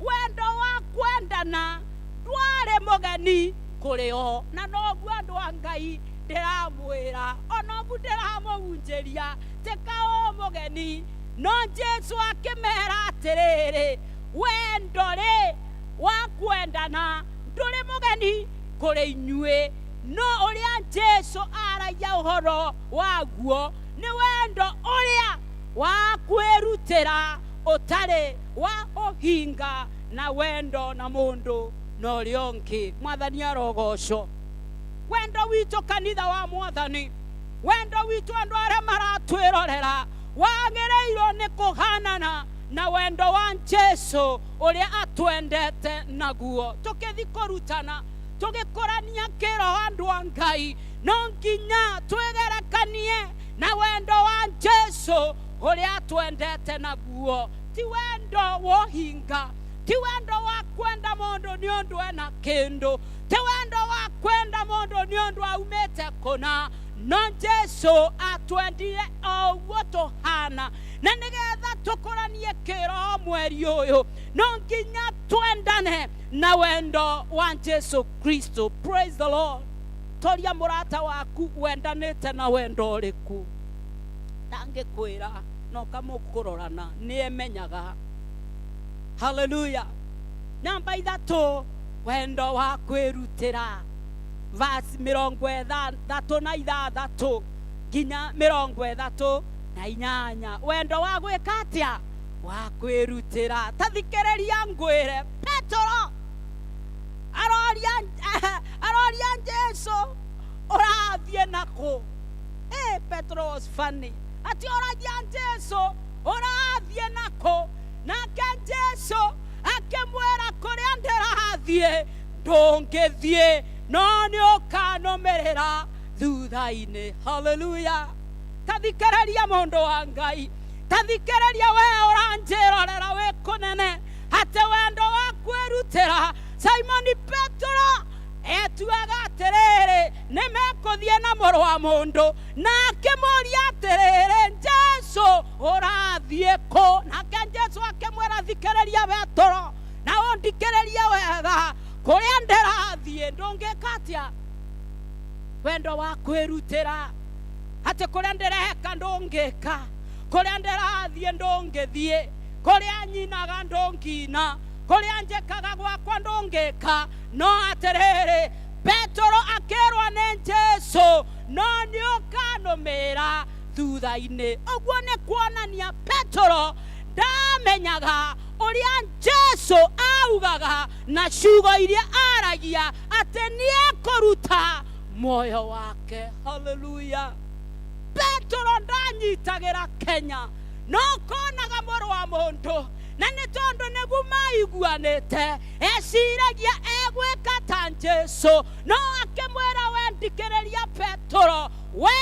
wendo wa kwendana ndwarĩ mũgeni kũrĩ o. Na noguo andũ a Ngai ndĩramwĩra, onoguo ndĩramũhunjĩria, tĩka o mũgeni. No Jesu akĩmera atĩrĩrĩ, wendo rĩ wa kwendana ndũrĩ mũgeni kũrĩ inyuĩ, no ũrĩa Jesu aragia ũhoro waguo nĩ wendo ũrĩa wa kwĩrutĩra ũtarĩ wa ũhinga, na wendo na mũndũ na ũrĩa ũngĩ. Mwathani arogocwo. Wendo witũ kanitha wa Mwathani, wendo witũ andũ arĩa maratwĩrorera, wagĩrĩirwo nĩ kũhanana na wendo wa Jesu ũrĩa atwendete naguo. Tũkĩthi kũrutana, tũgĩkũrania kĩroho andũ a Ngai, no nginya twĩgerekanie na wendo wa Jesu ũrĩa atwendete naguo. Ti wendo wa ũhinga, ti wendo wa kwenda mũndũ nĩ ũndũ ena kĩndũ, ti wendo wa kwenda mũndũ nĩ ũndũ aumĩte kũna, no Jesu atwendire o ũguo tũhana. Na nĩgetha tũkũranie kĩroho mweri ũyũ, no nginya twendane na wendo wa Jesu Kristo. Praise the Lord. Toria mũrata waku wendanĩte na wendo ũrĩkũ. Ndangĩkwĩra, no kamũkũrorana nĩ emenyaga. Haleluya. Namba 3, wendo wa kwĩrutĩra. Verse 36 nginya 38. Wendo wa gwĩka atĩa? Wa kwĩrutĩra. Ta thikĩrĩria ngwĩre, Petero aroria Jesu, ũrathiĩ nakũ? Petero was funny. Ati oragia Jesu, ũrathiĩ nakũ? Nake Jesu akĩmwĩra, kũrĩa ndĩrathiĩ ndũngĩthiĩ, no nĩ ũkanũmĩrĩra Thutha-inĩ. Haleluya. Tathikĩrĩria mũndũ wa Ngai, tathikĩrĩria we ũranjĩrorera wĩ kũnene, atĩ wendo wa kwĩrutĩra. Simoni Petero etuaga atĩrĩrĩ, nĩ mekũthiĩ na mũrũ wa mũndũ, na akĩmũria atĩrĩrĩ, Jesu ũrathiĩ kũ? Nake Jesu akĩmwĩra, thikĩrĩria Petero, na ũndikĩrĩrie wega, kũrĩa ndĩrathiĩ ndũngĩka atĩa? Wendo wa kwĩrutĩra, atĩ kũrĩa ndĩreka ndũngĩka, kũrĩa ndĩrathiĩ ndũngĩthiĩ, kũrĩa nyinaga ndũngina, kũrĩa njĩkaga gwakwa ndũngĩka. No atĩrĩrĩ, Petero akĩrwo nĩ Jesu, no nĩ ũkanũmĩra thutha-inĩ. Ũguo nĩ kuonania Petero ndamenyaga ũrĩa Jesu augaga na ciugo iria aragia, atĩ nĩ ekũruta muoyo wake. Haleluya. Petero ndanyitagĩra Kenya, no konaga mũrũ wa mũndũ, na nĩ tondũ nĩguo maiguanĩte, eciragia egwĩka ta Jesu. No akĩmwĩra, we ndikĩrĩria Petero, we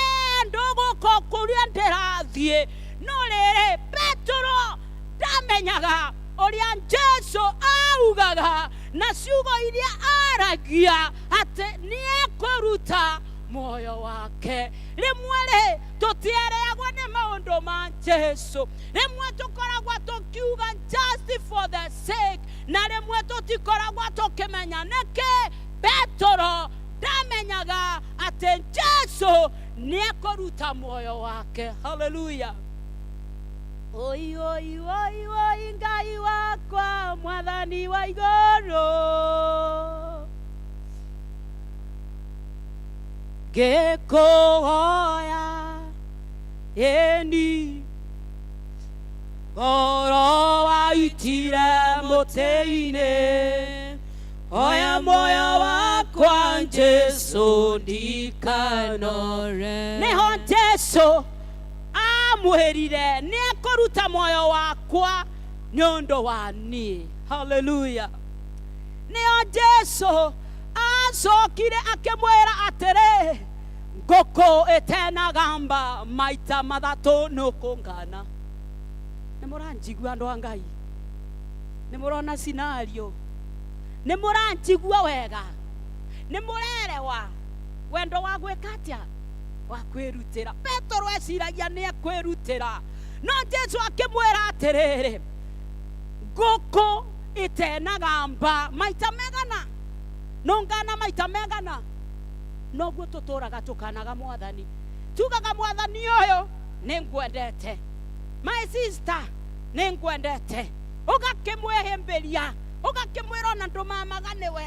ndũgũka kũrĩa ndĩrathiĩ. No rĩrĩ, Petero ndamenyaga ũrĩa Jesu augaga na ciugo iria aragia, atĩ nĩ ekũruta muoyo wake. Rĩmwe rĩ tũtiereagwo nĩ maũndũ ma Jesu, rĩmwe tũkoragwo tũkiuga just for the sake, na rĩmwe tũtikoragwo tũkĩmenya nĩkĩ. Petero ndamenyaga atĩ Jesu nĩ ekũruta muoyo wake. Haleluya. Oi oi oi oi, Ngai wakwa, mwathani wa igũrũ, ngĩkũhoya ĩni ngoro waitire mũtĩ-inĩ, oya muoyo wakwa Jesu, ndikanore. Nĩho Jesu amwĩrire nĩ ekũruta muoyo wakwa nĩ ũndũ wa niĩ. Haleluya. Nĩo Jesu acokire akĩmwĩra atĩrĩ, ngũkũ ĩtenagamba maita mathatũ nĩũkũngana. Nĩ mũranjigua andũ a Ngai? Nĩ mũrona scenario? Nĩ mũranjigua wega? Nĩ mũrerewa wendo wa gwĩka atĩa? Wa kwĩrutĩra. Petero eciragia nĩ ekwĩrutĩra, no Jesu akĩmwĩra atĩrĩrĩ, ngũkũ ĩtenagamba maita megana nũngana maita megana. Noguo tũtũraga tũkanaga mwathani, tugaga mwathani ũyũ nĩ ngwendete, my sister nĩ ngwendete, ũgakĩmwĩhĩmbĩria, ũgakĩmwĩra ona ndũmamaga nĩwe,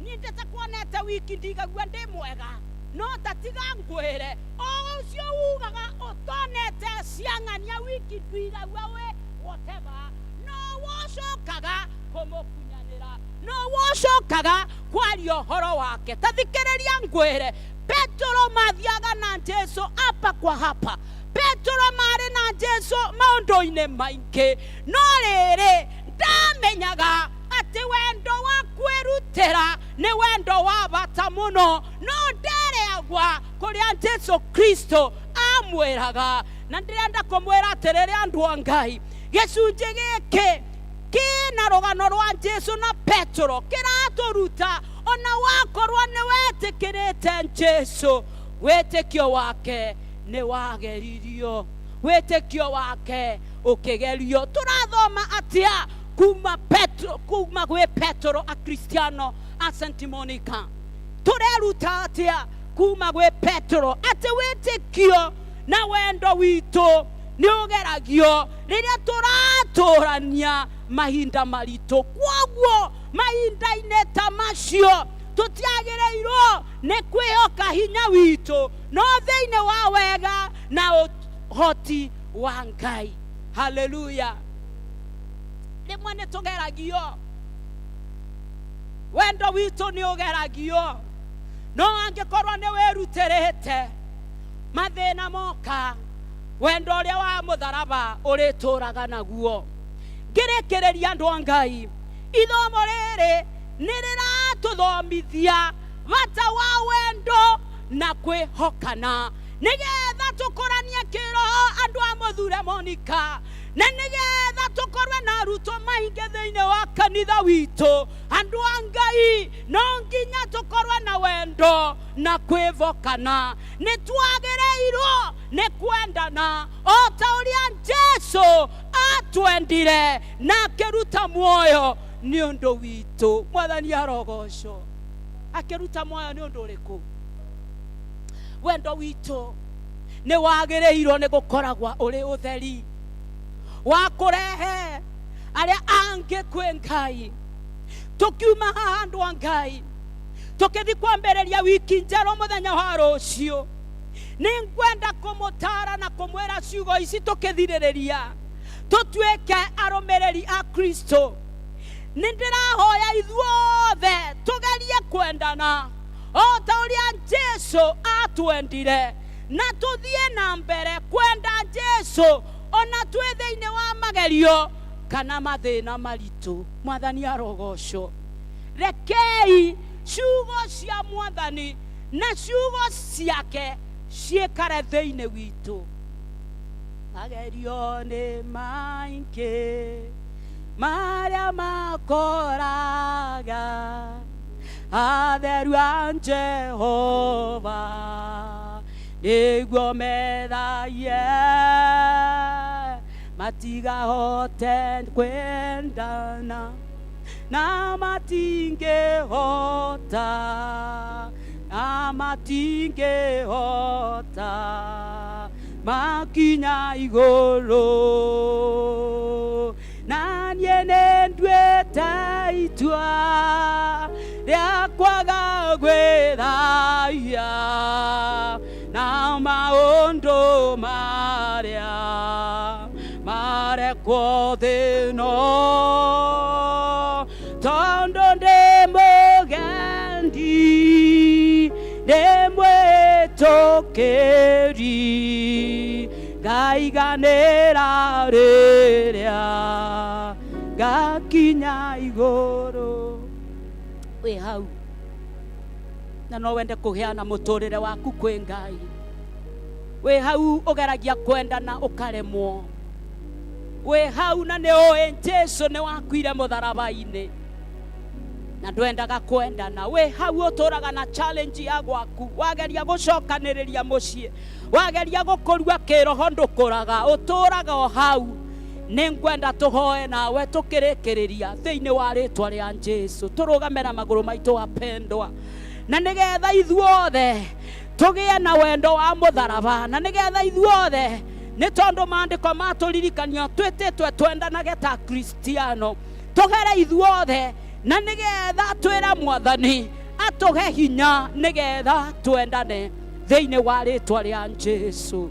niĩ ndĩtakuonete wiki ndigagua ndĩ mwega, no tatiga ngwĩre o ũcio ugaga ũtonete ciang'ania wiki nduigagua wĩ whatever, no wocokaga kũmũkunyanĩra, no wocokaga kwaria ũhoro wake. Tathikĩrĩria ngwĩre, Petero mathiaga na Jesu hapa kwa hapa, Petero marĩ na Jesu maũndũ-inĩ maingĩ, no rĩrĩ ndamenyaga atĩ wendo wa kwĩrutĩra nĩ wendo wa bata mũno, no ndereagwa kũrĩa Jesu Kristo amwĩraga. Na ndĩrenda kũmwĩra atĩrĩrĩ, andũ a Ngai, gĩcunjĩ gĩkĩ kĩna rũgano rwa Jesu na Petero kĩratũruta ona wakorwo nĩ wetĩkĩrĩte Jesu, wĩtĩkio wake nĩ wageririo, wĩtĩkio wake ũkĩgerio. Tũrathoma atĩa kuma Petro, kuma gwĩ Petero? Akristiano a St Monica, tũreruta atĩa kuma gwĩ Petero? Atĩ wĩtĩkio na wendo witũ nĩ ũgeragio rĩrĩa tũratũrania mahinda maritũ. Kwoguo mahinda-inĩ ta macio tũtiagĩrĩirwo nĩ kwĩhoka hinya witũ, no thĩinĩ wa wega na ũhoti wa Ngai. Haleluya. Rĩmwe nĩ tũgeragio, wendo witũ nĩ ũgeragio, no angĩkorwo nĩ wĩrutĩrĩte, mathĩna moka, wendo ũrĩa wa mũtharaba ũrĩtũraga naguo. Ngĩrĩkĩrĩria, andũ a Ngai, ithomo rĩrĩ nĩ rĩratũthomithia bata wa wendo. Na kwĩhokana nĩgetha tũkũranie kĩroho andũ a mũthure Monica, na nĩgetha tũkorwe na arutwo maingĩ thĩinĩ wa kanitha witũ. Andũ a Ngai, no nginya tũkorwe na wendo na kwĩvokana. Nĩ twagĩrĩirwo nĩ kwendana o ta ũrĩa Jesu atwendire na akĩruta muoyo nĩ ũndũ witũ. Mwathani arogocwo. Akĩruta muoyo nĩ ũndũ ũrĩkũ? Wendo witũ nĩ wagĩrĩirwo nĩ gũkoragwa ũrĩ ũtheri wa kũrehe arĩa angĩ kwĩ Ngai. Tũkiuma haha, andũ a Ngai, tũkĩthi kwambĩrĩria wiki njerũ mũthenya wa rũciũ, nĩ ngwenda kũmũtara na kũmwĩra ciugo ici tũkĩthirĩrĩria tũtuĩke arũmĩrĩri a Kristo. Nĩ ndĩrahoya ithuothe tũgerie kwendana o ta ũrĩa Jesu atwendire, na tũthiĩ na mbere kwenda Jesu ona twĩ thĩinĩ wa magerio kana mathĩna maritũ. Mwathani arogocwo. Rekei ciugo cia Mwathani na ciugo ciake ciĩkare thĩinĩ witũ. Magerio nĩ maingĩ marĩa makoraga atheru a Jehova, nĩguo methaie matigahote kwendana na matingĩhota, na matingĩhota makinya igũrũ. Na niĩ nĩ nduĩte itua rĩa kwaga gwĩthaia na maũndũ marĩa marekwo thĩ ĩno, tondũ ndĩ mũgendi, ndĩ mwĩtũkĩri, ngaiganĩra rĩrĩa ngakinya igũrũ. Wĩ hau na no wende kũheana mũtũrĩre waku kwĩ Ngai, wĩ hau ũgeragia kwendana ũkaremwo, wĩ hau na nĩ ũĩ Jesu nĩ wakuire mũtharaba-inĩ na ndwendaga kwendana, wĩ hau ũtũraga na challenge ya gwaku, wageria gũcokanĩrĩria mũciĩ, wageria gũkũrua kĩroho ndũkũraga, ũtũraga o hau, nĩ ngwenda tũhoe nawe tũkĩrĩkĩrĩria thĩinĩ wa rĩtwa rĩa Jesu. Tũrũgame na magũrũ maitũ, wapendwa, na nĩgetha ithuothe tũgĩe na wendo wa mũtharaba, na nĩgetha ithuothe, nĩ tondũ maandĩko matũririkania twĩtĩtwe twendanage ta Kristiano, tũgere ithuothe na nĩgetha twĩre Mwathani atũhe hinya nĩgetha twendane thĩinĩ wa rĩtwa rĩa Jesu.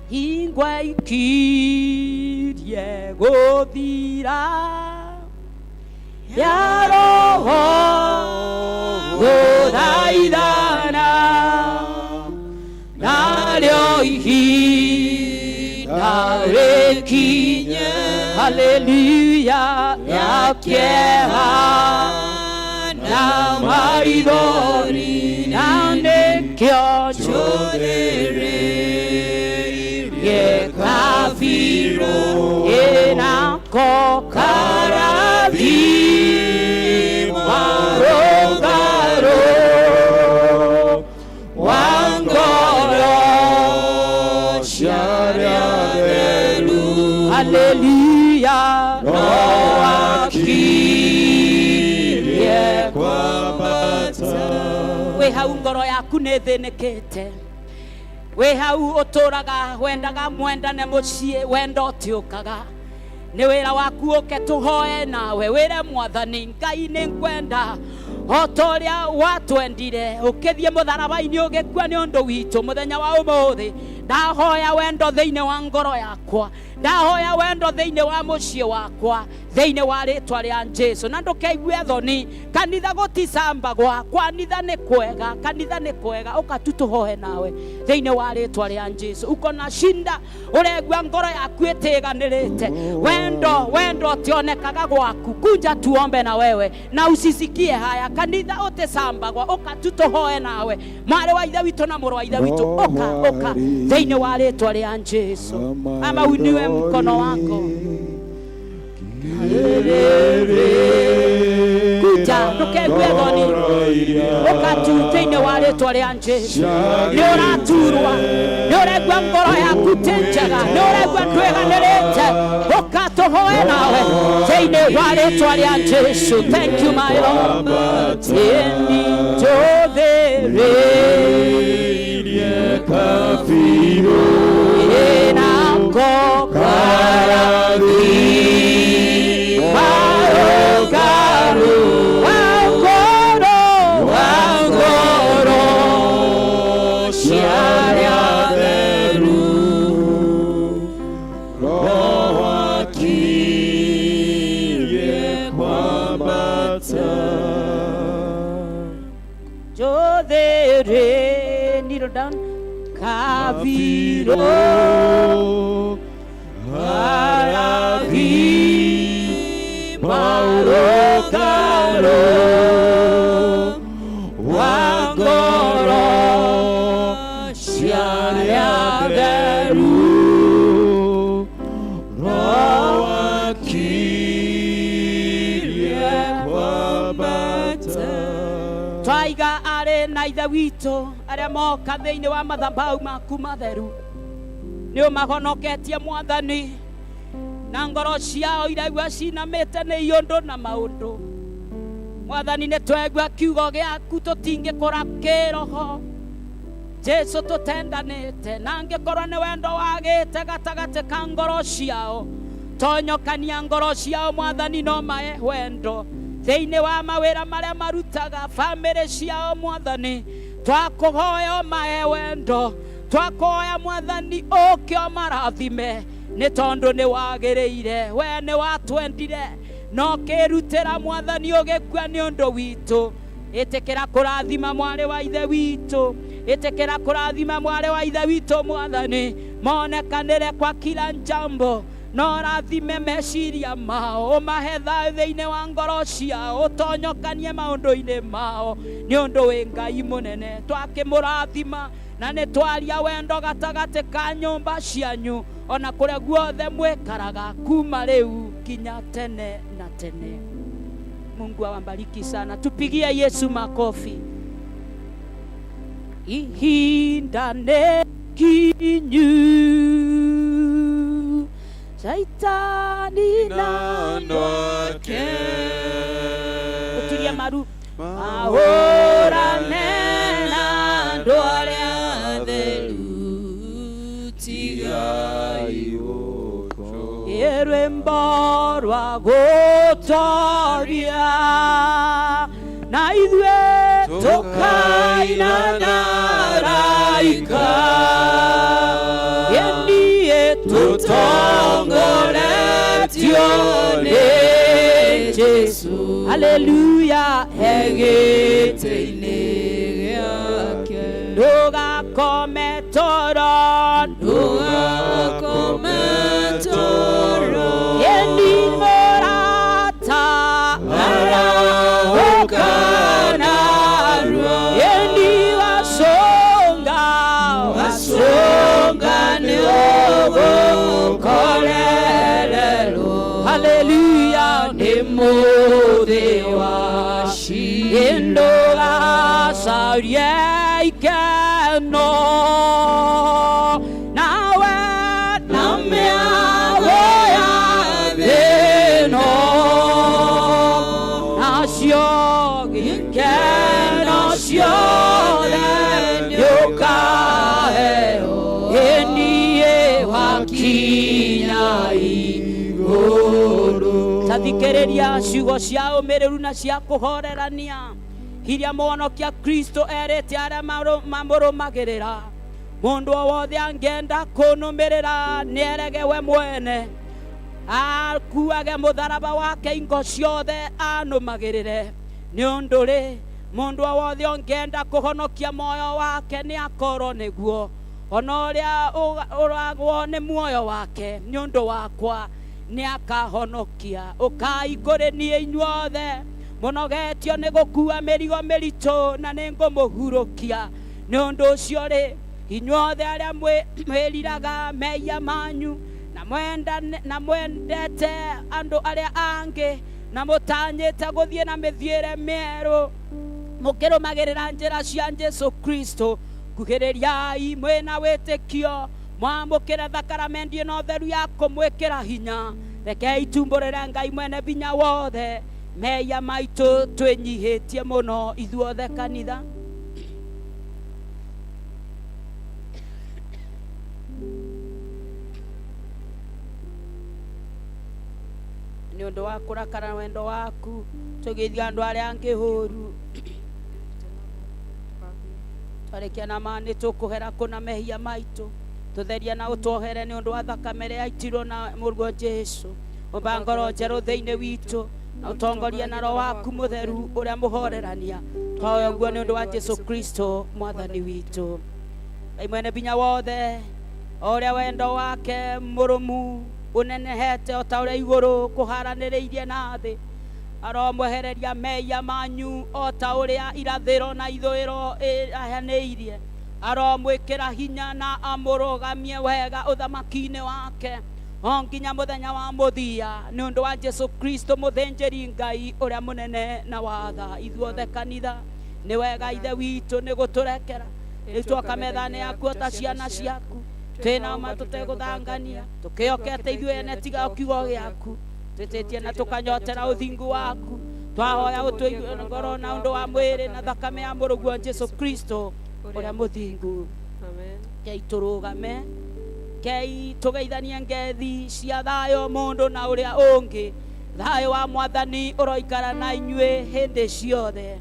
Hingwe ikirie gũthira ya roho gũthaithana, narĩo ihinda rĩkinye, haleluya, ya kĩeha na maithori, na nĩkĩo njũthĩrĩirie kabirũ ĩnako karathi marũngarũ wa ngoro cia arĩa atheru, haleluya, no akirie kwambata. Wĩ hau ngoro yaku nĩ thĩnĩkĩte, wĩ hau ũtũraga wendaga mwendane mũciĩ, wendo ũtiũkaga, nĩ wĩra waku ũke tũhoe nawe, wĩre Mwathani Ngai, nĩ ngwenda o ta ũrĩa watwendire ũkĩthiĩ mũtharaba-inĩ ũgĩkua nĩ ũndũ witũ. Mũthenya wa ũmũthĩ ndahoya wendo thĩinĩ wa ngoro yakwa, ndahoya wendo thĩinĩ wa mũciĩ wakwa thĩinĩ wa rĩtwa rĩa Jesu. Na ndũkeigue thoni, kanitha gũticambagwa, kwanitha nĩ kwega, kanitha nĩ kwega. Ũka tu tũhoe nawe thĩinĩ wa rĩtwa rĩa Jesu. Uko na shinda, ũregua ngoro yaku ĩtĩganĩrĩte, wendo wendo ũtionekaga gwaku, kunja tuombe na wewe na usisikie haya. Kanitha ũtĩcambagwa ũka tu tũhoe nawe mwarĩ wa ithe witũ na mũrũ wa ithe witũ ũka ũka thĩinĩ wa rĩtwa rĩa Jesu ama uiniwe mkono wako kuja ndũkegue thoni ũka tu thĩinĩ wa rĩtwa rĩa Jesu nĩ ũraturwa nĩ ũraigua ngoro yaku ti njega nĩ ũraigua ndwĩganĩrĩte ũka tũhoe nawe thĩinĩ wa rĩtwa rĩa Jesu. Thank you, my Lord. Ĩni njũthĩrĩirie ĩnako karathi marũngaru wa ngoro wa ngoro cia arĩa atheru. Njũthĩrĩ kneel down kabiro karathi marũngaru wa ngoro cia arĩa atheru. Twaiga arĩ na ithe witũ arĩa moka thĩinĩ wa mathabau maku matheru nĩ ũmahonoketie mwathani na ngoro ciao iraigua cinamĩte nĩ iũndũ na maũndũ mwathani nĩ twegua kiugo gĩaku tũtingĩkũra kĩroho Jesu tũtendanĩte na angĩkorwo nĩ wendo wagĩte gatagatĩ ka ngoro ciao tonyokania ngoro ciao mwathani no mae wendo thĩinĩ wa mawĩra marĩa marutaga bamĩrĩ ciao mwathani twakũhoya ũmahe wendo twakũhoya mwathani ũke ũmarathime nĩ tondũ nĩ wagĩrĩire we nĩ watwendire no kĩrutĩra mwathani ũgĩkua nĩ ũndũ witũ ĩtĩkĩra kũrathima mwarĩ wa ithe witũ ĩtĩkĩra kũrathima mwarĩ wa ithe witũ mwathani monekanĩre kwa kila jambo no rathime meciria mao ũmahe thayũ thĩinĩ wa ngoro ciao ũtonyokanie maũndũ-inĩ mao nĩ ũndũ wĩ Ngai mũnene twakĩmũrathima na nĩ twaria wendo gatagatĩ ka nyũmba cianyu ona kũrĩa guothe mwĩkaraga kuma rĩu nginya tene na tene. Mungu awabariki sana. Tupigie Yesu makofi. Ihinda nĩ kinyu Shaitani na andũ ake uturie maru mahũrane na andũ arĩa atheru tigai rwĩmbo rwa gũtoria na ithuĩ tũkaina na araika ĩniĩ tũtongoretio nĩ Jesu haleluya egĩtĩ-inĩ gĩake ndũgakome toro ndũgakome toro ĩni mũrata arahũka narua ĩni wacũnga wacũnga nĩ ũgũkorererwo haleluya nĩ mũthĩ wa ndũgacarie ikeno nawe na mĩago ya thĩ ĩno nacio gĩkeno ciothe nĩũkaheo ĩniĩ wakinya igũrũ tathikĩrĩria ciugo cia ũmĩrĩru na cia kũhorerania iria mũhonokia Kristo erĩte arĩa mamũrũmagĩrĩra mũndũ o wothe angĩenda kũnũmĩrĩra nĩerege we mwene akuage mũtharaba wake ingo ciothe anũmagĩrĩre nĩ ũndũ rĩ mũndũ o wothe ũngĩenda kũhonokia muoyo wake nĩ akorwo nĩguo ona ũrĩa ũragwo nĩ muoyo wake nĩ ũndũ wakwa nĩ akahonokia ũkai kũrĩ niĩ inyuothe Mũnogetio nĩ gũkua mĩrigo mĩritũ na nĩ ngũmũhurũkia. Nĩ ũndũ ũcio rĩ, inyuothe arĩa mwĩriraga mehia manyu na na mwendete andũ arĩa angĩ na mũtanyĩte gũthiĩ na mĩthiĩre mĩerũ mũkĩrũmagĩrĩra njĩra cia Jesũ Kristo, kuhĩrĩriai mwĩna wĩtĩkio, mwamũkĩre thakaramendi ĩno theru ya kũmwĩkĩra hinya. Rekei tumbũrĩre Ngai mwene binya wothe mehia maitũ twĩnyihĩtie mũno ithuothe kanitha. Nĩ ũndũ wa kũrakara wendo waku tũgĩithia andũ arĩa angĩ hũru, twarĩkia na ma nĩ tũkũhera kũna mehia maitũ, tũtherie na ũtuohere nĩ ũndũ wa thakame ĩrĩa yaitirwo na mũrũguo Jesũ. Ũmba ngoro njerũ thĩinĩ witũ na ũtongorie na Roho waku mũtheru ũrĩa mũhorerania. Twahoya ũguo nĩ ũndũ wa Jesũ Kristo mwathani witũ. Ngai mwene binya wothe, o ũrĩa wendo wake mũrũmu ũnenehete o ta ũrĩa igũrũ kũharanĩrĩirie na thĩ, aromwehereria mehia manyu o ta ũrĩa irathĩro na ithũĩro ĩrahanĩirie. Aromwĩkĩra hinya na amũrũgamie wega ũthamaki-inĩ wake o nginya mũthenya wa mũthia, nĩ ũndũ wa Jesũ Kristo mũthĩnjĩri Ngai ũrĩa mũnene na watha ithuothe kanitha. Nĩ wega Ithe witũ nĩ gũtũrekera rĩu twoka metha-inĩ yaku o ta ciana ciaku, twĩna ma tũtegũthangania, tũkĩhokete ithuĩ ene tiga o kiugo gĩaku, twĩtĩtie na tũkanyotera ũthingu waku. Twahoya ũtũigue ngoro na ũndũ wa mwĩrĩ na thakame ya mũrũguo Jesũ Kristo ũrĩa mũthingu. Amen. Kei tũrũgame, kei tũgeithanie ngethi cia thayũ mũndũ na ũrĩa ũngĩ. Thayũ wa mwathani ũroikara na inyuĩ hĩndĩ ciothe.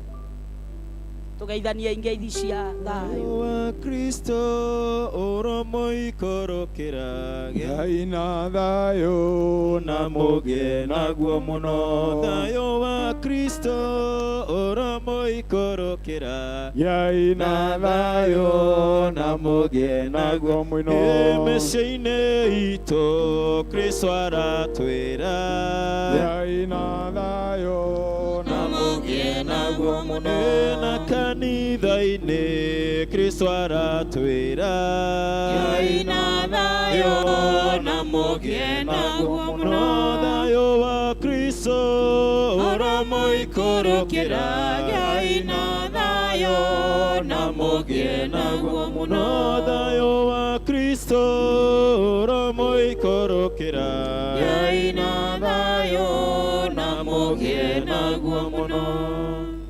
Tũgeithanie ngeithi cia thayũ wa Kristo ũromoikũrũkĩra. Ngai na thayũ na mũgĩe naguo mũno. Thayũ wa Kristo ũromoikũrũkĩra. Ngai na thayũ na mũgĩe naguo mũno. Mĩciĩ-inĩ itũ Kristo aratwĩra. Ngai na thayũ na mũgĩe naguo mũno. Na kanitha-inĩ Kristo aratwĩra. Ngai na thayũ na mũgĩe naguo mũno. Thayũ wa Kristo ũromoikũrũkĩra. Ngai na thayũ na mũgĩe naguo mũno. Thayũ wa Kristo ũromoikũrũkĩra. Ngai na thayũ na mũgĩe naguo mũno.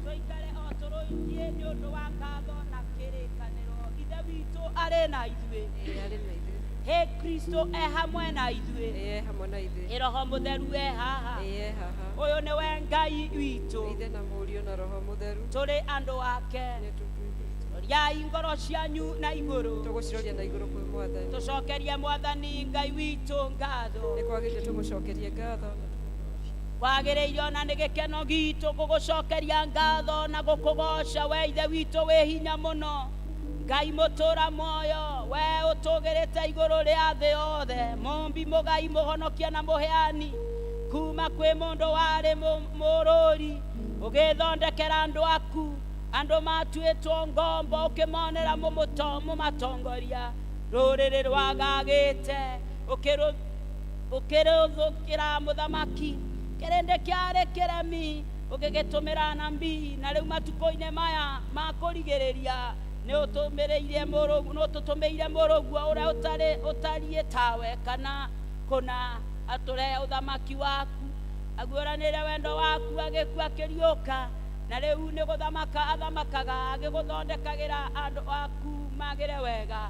Tũikare o tũrũitie nĩ ũndũ wa ngatho na kĩrĩkanĩro. Ithe witũ arĩ na ithuĩ. Arĩ na ithuĩ. Hĩ Kristo e hamwe na ithuĩ. Ĩĩ hamwe na ithuĩ. Ĩ Roho Mũtheru e haha. Ĩĩ haha. Ũyũ nĩwe Ngai witũ. Ithe na Mũriũ na Roho Mũtheru. Tũrĩ andũ ake. Roriai ngoro cianyu na igũrũ. Tũgũciroria na igũrũ kwĩ Mwathani. Tũcokerie Mwathani Ngai witũ ngatho. Nĩ kwagĩrĩire tũmũcokerie ngatho. Kwagĩrĩire ona nĩ gĩkeno gitũ gũgũcokeria ngatho na gũkũgoca we Ithe witũ wĩ hinya mũno. Ngai mũtũra muoyo, we ũtũgĩrĩte igũrũ rĩa thĩ yothe, mũmbi mũgai mũhonokia na mũheani kuma kwĩ mũndũ warĩ mũrũri, ũgĩthondekera andũ aku, andũ matuĩtwo ngombo, ũkĩmonera mũmatongoria, rũrĩrĩ rwagagĩte, ũkĩrũthũkĩra mũthamaki, kĩrĩndĩ kĩarĩ kĩremi, ũgĩgĩtũmĩra nabii, na rĩu matukũ-inĩ maya ma kũrigĩrĩria nĩ ũtũtũmĩire mũrũguo ũrĩa ũtariĩ tawe kana kũna atũrehe ũthamaki waku, aguũranĩre wendo waku, agĩkua akĩriũka, na rĩu nĩ gũthamaka athamakaga, agĩgũthondekagĩra andũ aku magĩre wega.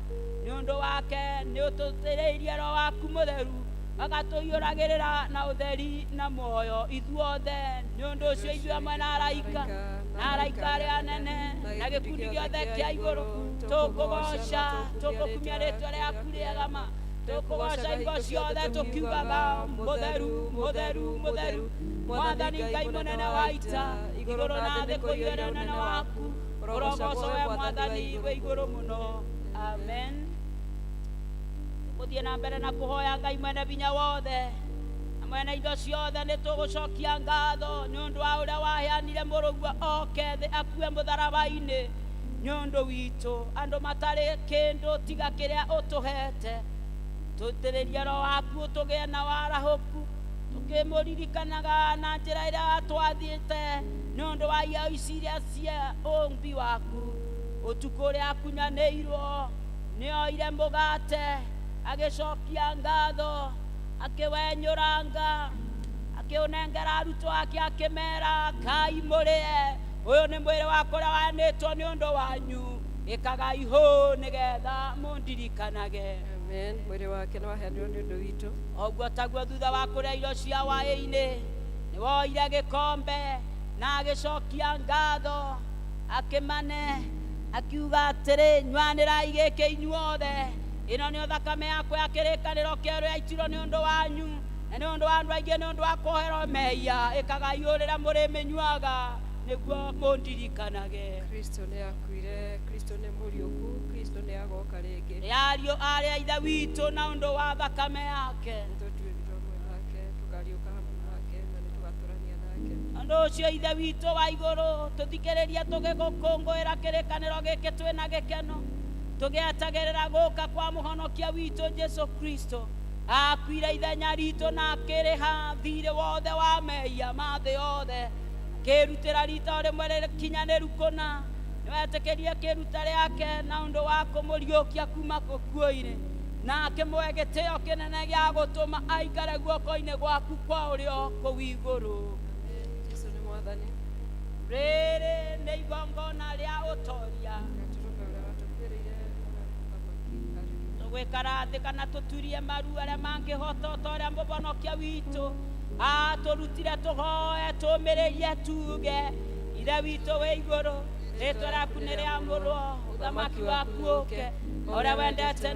Nĩ ũndũ wake nĩ ũtũtĩrĩirie Roho waku mũtheru, agatũiyũragĩrĩra na ũtheri na muoyo ithuothe. Nĩ ũndũ ũcio ithuĩ hamwe na araika na araika arĩa anene na gĩkundi gĩothe kĩa igũrũ tũkũgoca, tũkũkumia rĩtwa rĩaku rĩega ma, tũkũgoca hingo ciothe tũkiugaga mũtheru mũtheru mũtheru, Mwathani Ngai mũnene wa ita, igũrũ na thĩ kũiyũre ũnene waku, ũrogocwo we Mwathani wĩ igũrũ mũno. Amen. Gũthiĩ na mbere na kũhoya Ngai mwene binya wothe. Na mwene indo ciothe nĩ tũgũcokia ngatho nĩ ũndũ wa ũrĩa waheanire mũrũguo oke thĩ akue mũtharaba-inĩ nĩ ũndũ witũ andũ matarĩ kĩndũ tiga kĩrĩa ũtũhete. Tũitĩrĩrie roho waku tũgĩe na warahũku tũkĩmũririkanaga na njĩra ĩrĩa watwathĩte nĩ ũndũ wa iheo ici iria cia ũmbi waku. Ũtukũ ũrĩa akunyanĩirwo nĩ oire mũgate agĩcokia ngatho akĩwenyũranga akĩũnengera arutwo ake akĩmera kai mũrĩe ũyũ nĩ mwĩrĩ wakwa ũrĩa waheanĩtwo nĩ ũndũ wanyu ĩkagai hũ nĩgetha mũndirikanage. Amen. Mwĩrĩ wake nĩ waheanirwo nĩ ũndũ witũ. Ũguo taguo thutha wa kũrĩa irio cia hwaĩ-inĩ nĩ woire gĩkombe na agĩcokia ngatho akĩmane akiuga atĩrĩ nyuanĩrai gĩkĩ inyuothe ĩno nĩyo thakame yakwa ya kĩrĩkanĩro kĩerũ yaitirwo nĩ ũndũ wanyu na nĩ ũndũ wa andũ aingĩ nĩ ũndũ wa kuoherwo mehia ĩkagai ũrĩra mũrĩmĩnyuaga nĩguo mũndirikanage. Kristo nĩ akuire, Kristo nĩ mũriũku, Kristo nĩ agoka rĩngĩ. Nĩ ariũ arĩa ithe witũ na ũndũ wa thakame yake. Nĩtũtuĩrwo hamwe nake, tũkariũka hamwe nake na nĩtũgatũrania nake. Ũndũ ũcio ithe witũ wa igũrũ tũthikĩrĩrie tũgĩgũkũngũĩra kĩrĩkanĩro gĩkĩ twĩna gĩkeno tũgĩetagĩrĩra gũka kwa mũhonokia witũ Jesu Kristo akuire ithenya ritũ na akĩrĩha thirĩ wothe wa mehia ma thĩ yothe akĩrutĩra rita o rĩmwe rĩkinyanĩru kũna nĩwetĩkĩrie kĩruta rĩake na ũndũ wa kũmũriũkia kuma gũkuũ-inĩ na akĩmũhe gĩtĩo kĩnene gĩa gũtũma aikare guoko-inĩ gwaku kwa ũrĩo kũu igũrũ. Jesu nĩ mwathani. Rĩrĩ nĩ igongona rĩa ũtoria. Gatũrũme ũrĩa watũkuĩrĩire mũthamaki arĩ. Tũgwĩkara thĩ kana tũturie maru arĩa mangĩhota o ta ũrĩa mũhonokia witũ atũrutire tũhoe tũmĩrĩrie tuge ithe witũ wĩ igũrũ rĩtwa rĩaku nĩ rĩamũrwo ũthamaki waku ũke ũrĩa wendete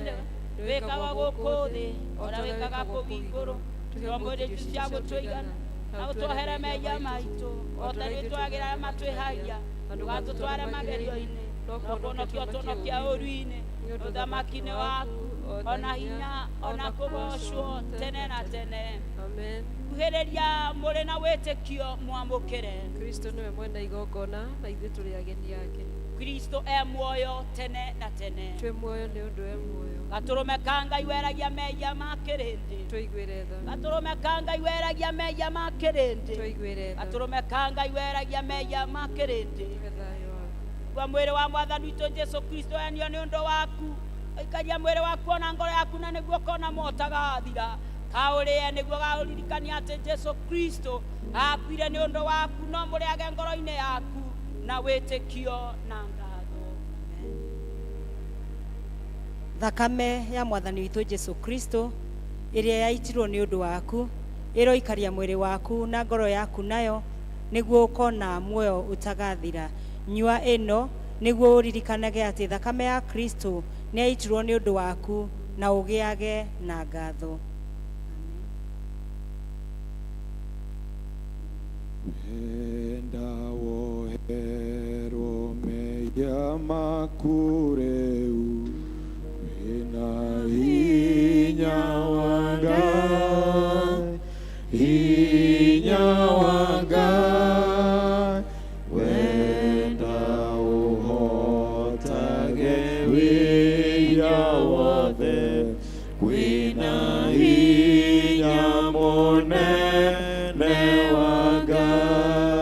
wĩkagwo gũkũ thĩ ũrĩa wĩkaga kũu igũrũ tũmũrĩ cia gũtũigana na ũtuohere mehia maitũ o ta ithuĩ twagĩra arĩa matwĩhagia ndũgatũtware magerio-inĩ no kũhonokia ũtũhonokia ũũru-inĩ ũthamaki nĩ waku ona hinya ona kũgocwo tene na tene. Amen. Kuhĩrĩria mũrĩ na wĩtĩkio mwamũkĩre. Kristo nĩwe mwene igongona na ithuĩ tũrĩ ageni ake. Kristo e muoyo tene na tene. Twĩ muoyo nĩ ũndũ e muoyo. Gatũrũme ka Ngai weragia mehia ma kĩrĩndĩ. Tũiguĩre tha. Gatũrũme ka Ngai weragia mehia ma kĩrĩndĩ. Tũiguĩre tha. Gatũrũme ka Ngai weragia mehia ma kĩrĩndĩ. Tũhe thayũ waku. Kwa mwĩrĩ wa mwathani witũ Jesu Kristo enio nĩ ũndũ waku ikaria mwĩrĩ waku ona ngoro yaku na nĩguo ũkona motagathira kaũrĩe nĩguo gaũririkania atĩ Jesu Kristo akuire nĩ ũndũ waku no mũrĩage ngoro-inĩ yaku na wĩtĩkio na ngatho. Thakame ya mwathani witũ Jesu Kristo ĩrĩa yaitirwo nĩ ũndũ waku ĩroikaria mwĩrĩ waku na ngoro yaku nayo nĩguo ũkona muoyo ũtagathira. Nyua ĩno nĩguo ũririkanage atĩ thakame ya Kristo nĩ yaitirwo nĩ ũndũ waku na ũgĩage na ngatho. Enda woherwo mehia maku rĩu wĩna hinya wa Ngai, hinya wa Ngai, wenda ũhotage wĩhia wothe, kwĩna hinya mũnene wa Ngai,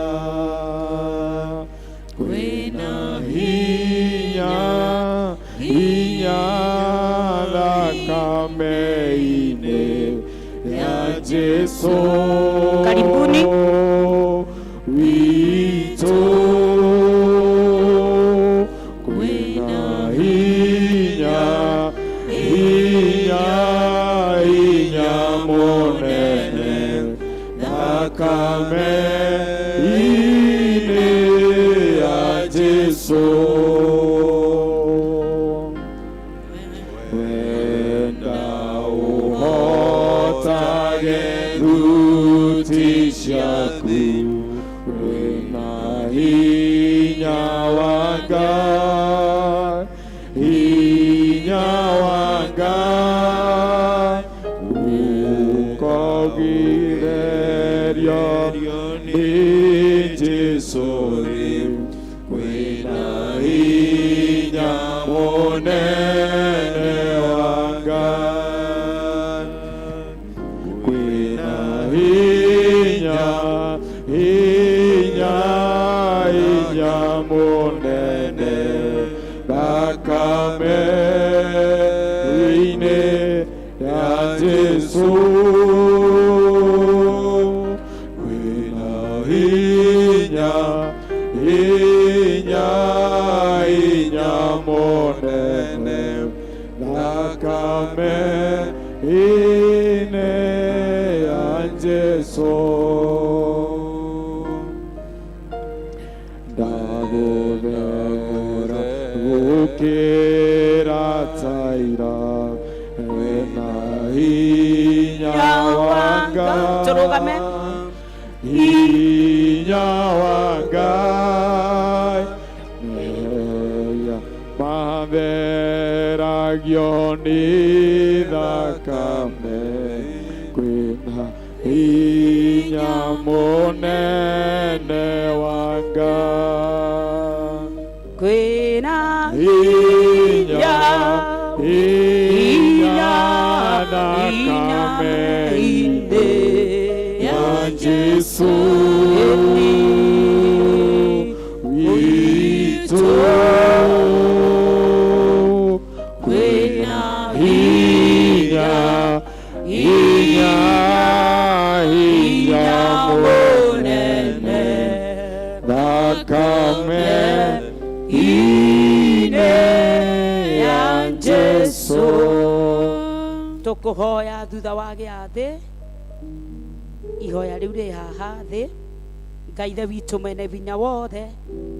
kwĩna hinya, hinya thakame-inĩ ya Jesu. Karibuni. Witũ kwĩna hinya, hinya, hinya mũnene thakame-inĩ ya Jesu. Wenda ũhotage thuti ciaku wĩna hinya wa Ngai, hinya wa Ngai, ũkogire Mũnene wa Ngai. Kwĩna hinya, hinya, hinya mũnene thakame-inĩ ya Jesũ. Kwĩna hinya, hinya, hinya mũnene thakame-inĩ ya Jesũ. Ndagũthera gũkĩra taira wĩna hinya wa Ngai. Tũrũgame. Hinya wa Ngai. Mehia matheragio nĩ thakame. Kwĩna hinya mũnene wa Ngai. Kwĩna Hinya, hinya thakame-inĩ ya Jesũ witũ. Kwĩna hinya, hinya, hinya mũnene thakame-inĩ ya Jesũ. Tũkũhoya thutha wa gĩathĩ. Ihoya rĩu rĩ haha thĩ. Ngai Ithe witũ mwene hinya wothe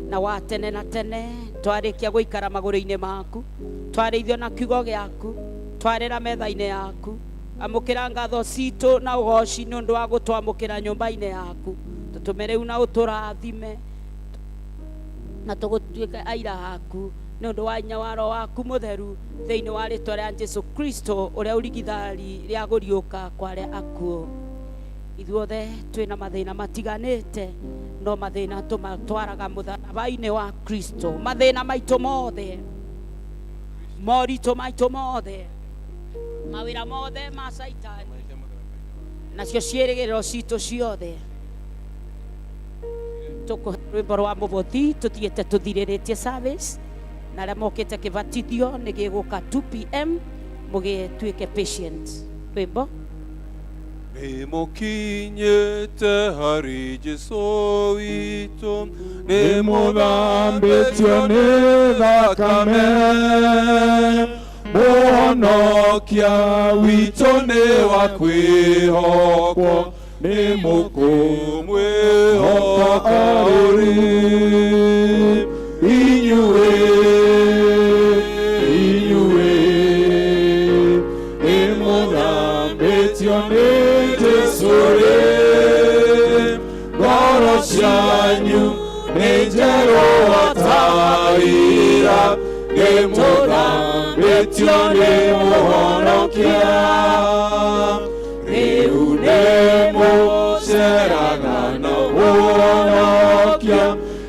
na wa tene na tene, twarĩkia gũikara magũrũ-inĩ maku, twarĩithio na kiugo gĩaku, twarĩra metha-inĩ yaku. Amũkĩra ngatho citũ na ũgoci nĩ ũndũ wa gũtwamũkĩra nyũmba-inĩ yaku. Tũtũme rĩu na ũtũrathime na tũgũtuĩke aira aku nĩ ũndũ wa hinya wa Roho waku mũtheru thĩinĩ wa rĩtwa rĩa Jesu Kristo ũrĩa ũrigithari rĩa gũriũka kwa arĩa akuũ. Ithuothe twĩna mathĩna matiganĩte, no mathĩna tũmatwaraga mũtharaba-inĩ wa Kristo. Mathĩna maitũ mothe, moritũ maitũ mothe, mawĩra mothe ma Caitani, nacio ciĩrĩgĩrĩro citũ ciothe, tũkũhe rwĩmbo rwa mũbothi tũthiĩte tũthirĩrĩtie service, na arĩa mokĩte kĩbatithio nĩ gĩgũka 2 p.m. Mũgĩtuĩke patient. Rwĩmbo. Nĩmũkinyĩte harĩ Jesũ witũ, nĩmũthambĩtio nĩ thakame. Mũhonokia witũ nĩ wa kwĩhokwo, nĩmũkũmwĩhoka rĩ inyuĩ, inyuĩ nĩmũthambĩtio nĩ Jesũ rĩ. Ngoro cianyu nĩ njerũ o ta ira, nĩmũthambĩtio nĩ Mũhonokia. Rĩu nĩmũceraga na Mũhonokia,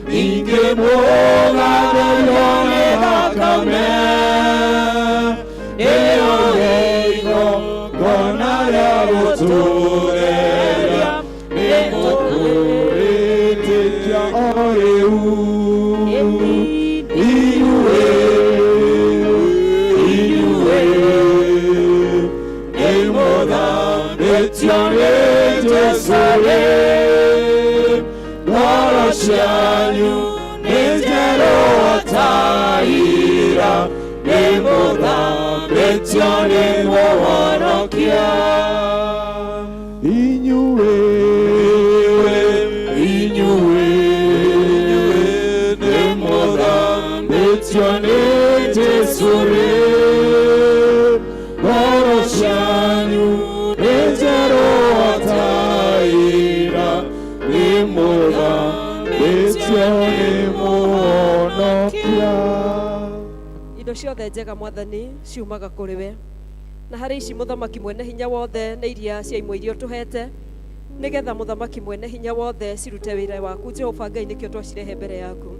ningĩ mũgatherio nĩ thakame. Nĩyo igongona rĩa gũtũtheria, nĩmũkũrĩtĩkia o rĩu inyuĩ, inyuĩ nĩmũthambĩtio nĩ Jesũ rĩ. Ngoro cianyu nĩ njerũ o ta ira, nĩmũthambĩtio nĩ Mũhonokia. Inyuĩ, inyuĩ nĩmũthambĩtio nĩ Jesũ rĩ. Ngoro cianyu nĩ njerũ o ta ira, nĩmũthambĩtio nĩ Mũhonokia. Indo ciothe njega, Mwathani, ciumaga kũrĩ we, na harĩ ici, Mũthamaki mwene hinya wothe, nĩ iria cia imwe iria ũtũhete nĩgetha, Mũthamaki mwene hinya wothe, cirute wĩra waku. Jehova Ngai, nĩkĩo twacirehe mbere yaku.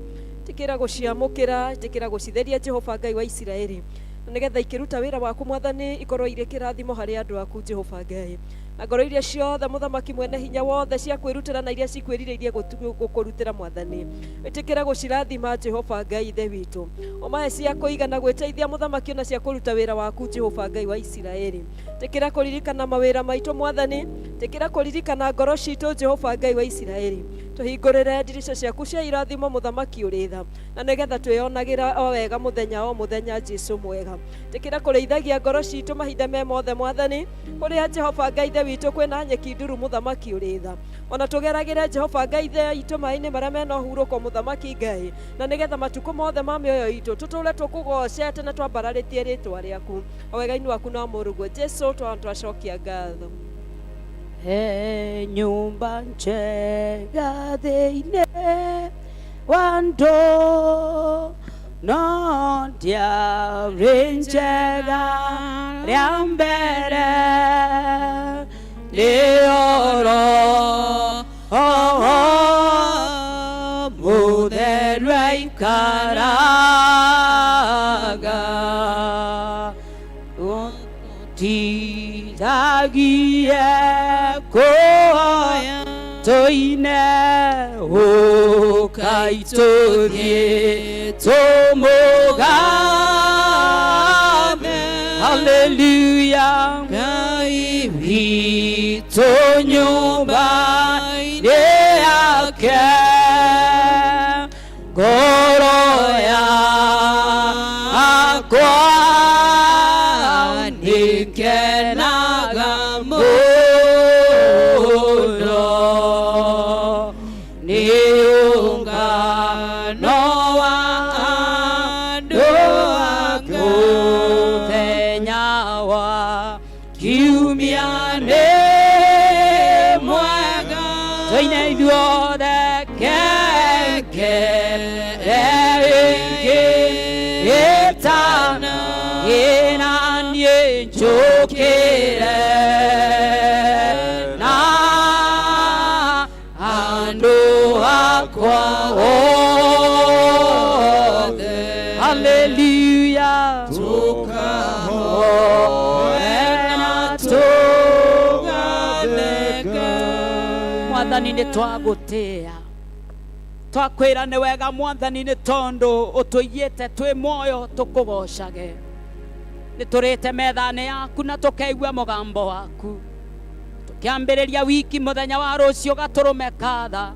Ĩtĩkĩra gũciamũkĩra, ĩtĩkĩra gũcitheria Jehova Ngai wa Isiraeli, na nĩgetha ikĩruta wĩra waku Mwathani ikorwo irĩ kĩrathimo harĩ andũ aku Jehova Ngai. Na ngoro iria ciothe Mũthamaki mwene hinya wothe cia kwĩrutĩra na iria cikwĩrirĩirie gũkũrutĩra Mwathani, ĩtĩkĩra gũcirathima Jehova Ngai Ithe witũ, ũmahe cia kũigana gwĩteithia Mũthamaki ona cia kũruta wĩra waku Jehova Ngai wa Isiraeli. Ĩtĩkĩra kũririkana mawĩra maitũ Mwathani, ĩtĩkĩra kũririkana ngoro citũ Jehova Ngai wa Isiraeli. Tũhingũrĩre ndirica ciaku cia irathimo Mũthamaki ũrĩ tha, na nĩgetha twĩyonagĩra o wega mũthenya o mũthenya Jesu mwega. Ĩtĩkĩra kũrĩithagia ngoro citũ mahinda me mothe Mwathani, kũrĩa Jehova Ngai Ithe witũ kwĩna nyeki nduru Mũthamaki ũrĩ tha. Ona tũgeragĩre Jehova Ngai Ithe witũ maĩ-inĩ marĩa mena ũhurũko Mũthamaki Ngai, na nĩgetha matukũ mothe ma mĩoyo itũ tũtũre tũkũgocete na twambararĩtie rĩtwa rĩaku. O wega-inĩ waku na mũrũguo Jesu twacokia ngatho. He nyũmba njega thĩinĩ wa ndũ, no ndiarĩ njega rĩa mbere, nĩ oro mũtheru aikaraga. Tithagie kũhoya tũine ũkai tũthiĩ tũmũgathe. Haleluya. Ngai witũ nyũmba-inĩ yake, ngoro yakwa nĩkenaga mũno nĩ ũngano wa andũ aku. Mũthenya wa kiumia nĩ mwega, tũine ithuothe kengere ĩngĩ ĩtana ĩna niĩ njũkĩre na andũ akwa othe. Haleluya. Tũkahoe na tũgathe Ngai. Mwathani nĩ twagũtĩĩa, twakwĩra nĩ wega Mwathani, nĩ tondũ ũtũigĩte twĩ muoyo tũkũgocage. Nĩ tũrĩte metha-inĩ yaku na tũkaigua mũgambo waku. Tũkĩambĩrĩria wiki mũthenya wa rũciũ gatũrũme katha,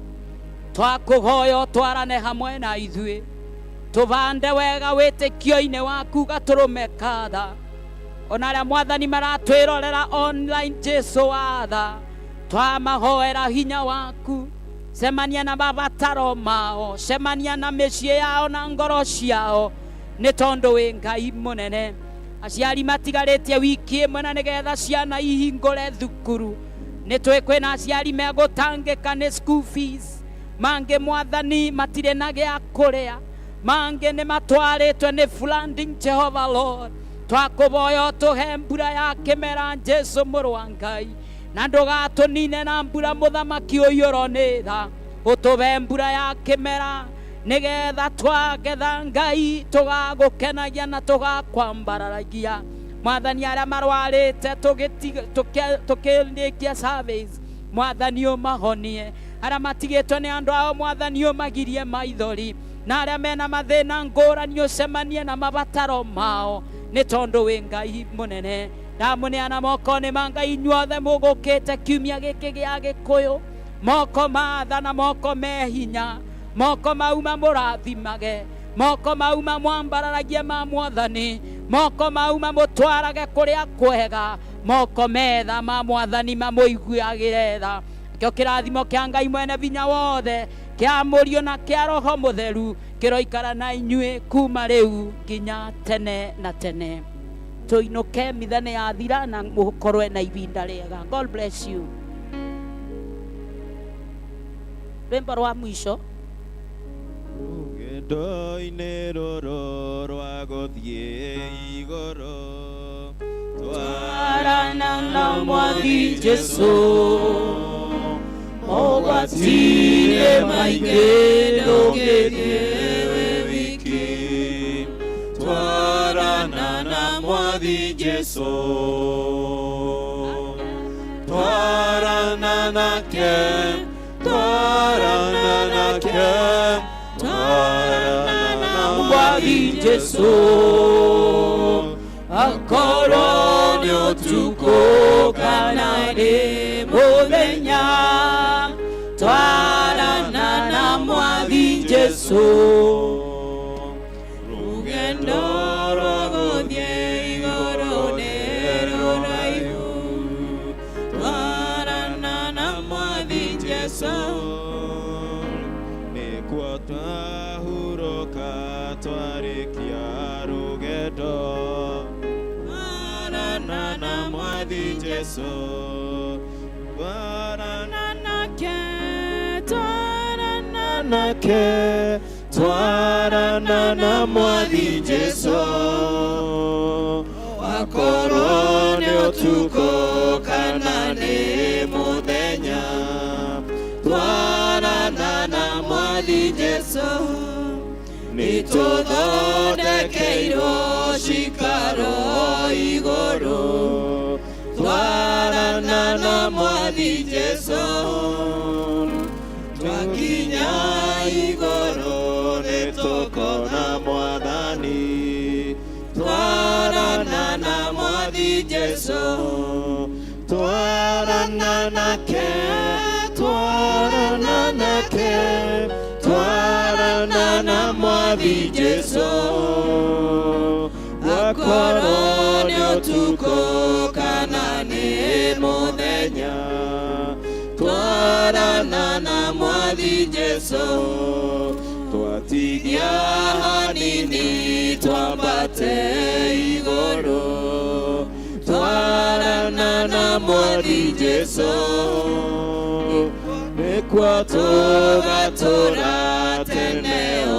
twakũhoya ũtwarane hamwe na ithuĩ, tũbande wega wĩtĩkio-inĩ waku gatũrũme katha. Ona arĩa Mwathani maratwĩrorera online, Jesu watha, twamahoera hinya waku, cemania na mabataro mao, cemania na mĩciĩ yao na ngoro ciao, nĩ tondũ wĩ Ngai mũnene. Aciari matigarĩtie wiki ĩmwe na nĩgetha ciana ihingũre thukuru, nĩ tũĩ kwĩna aciari megũtangĩka nĩ school fees, mangĩ Mwathani matirĩ na gĩa kũrĩa, mangĩ nĩ matwarĩtwe nĩ flooding. Jehova Lord, twakũhoya ũtũhe mbura ya kĩmera Jesu mũrũ wa Ngai, na ndũgatũnine na mbura mũthamaki ũiyũrwo nĩ tha, ũtũhe mbura ya kĩmera nĩgetha twagetha Ngai tũgagũkenagia na tũgakwambararagia. Mwathani arĩa marwarĩte tũkĩrĩkia service, Mwathani ũmahonie, arĩa matigĩtwo nĩ andũ ao Mwathani ũmagirie maithori, na arĩa mena mathĩna ngũrani ũcemanie na mabataro mao, nĩ tondũ wĩ Ngai mũnene. Ndamũneana moko-inĩ ma Ngai inyuothe mũgũkĩte kiumia gĩkĩ gĩa Gĩkũyũ, moko ma tha na moko me hinya, moko mau mamũrathimage, moko mau mamwambararagie ma Mwathani, moko mau mamũtwarage kũrĩa kwega, moko metha ma Mwathani mamũiguagĩre tha. Kĩo kĩrathimo kĩa Ngai mwene vinya wothe, kĩa Mũriũ na kĩa Roho Mũtheru kĩroikara na inyuĩ kuma rĩu nginya tene na tene. Tũinũke mitha nĩ yathira na mũkorwe na ibinda rĩega. God bless you. Rwĩmbo rwa mwisho. Rũgendo-inĩ rũrũ rwa gũthiĩ igũrũ, twarana na Mwathi Jesu, mogwati-inĩ maingĩ ndũngĩthiĩ. Mwathi Jesu, twarana nake, twarana nake, twarana na Mwathi Jesu, akorwo nĩ ũtukũ kana nĩ mũthenya, twarana na Mwathi Jesu. Rũgendo rwa gũthiĩ igũrũ nĩ rũraihu, twarana na Mwathi Jesu. Nĩkuo twahurũka twarĩkia rũgendo, twarana na Mwathi Jesu, twarana nake, twarana nake, twarana na Mwathi Jesu, akorwo nĩ ũtukũ kana nĩ mũthenya, twarana na Mwathi Jesu, nĩtũthondekeirwo cikaro igũrũ, twarana na Mwathi Jesu, twakinya igũrũ nĩtũkona Mwathani, twarana na Mwathi Jesu, twarana nake, twarana nake, twarana na Mwathi Jesu, akorwo nĩ ũtukũ kana nĩ mũthenya, twarana na Mwathi Jesu, twatigia hanini twambate igũrũ, twarana na Mwathi Jesu, nĩkuo tũgatũra tene o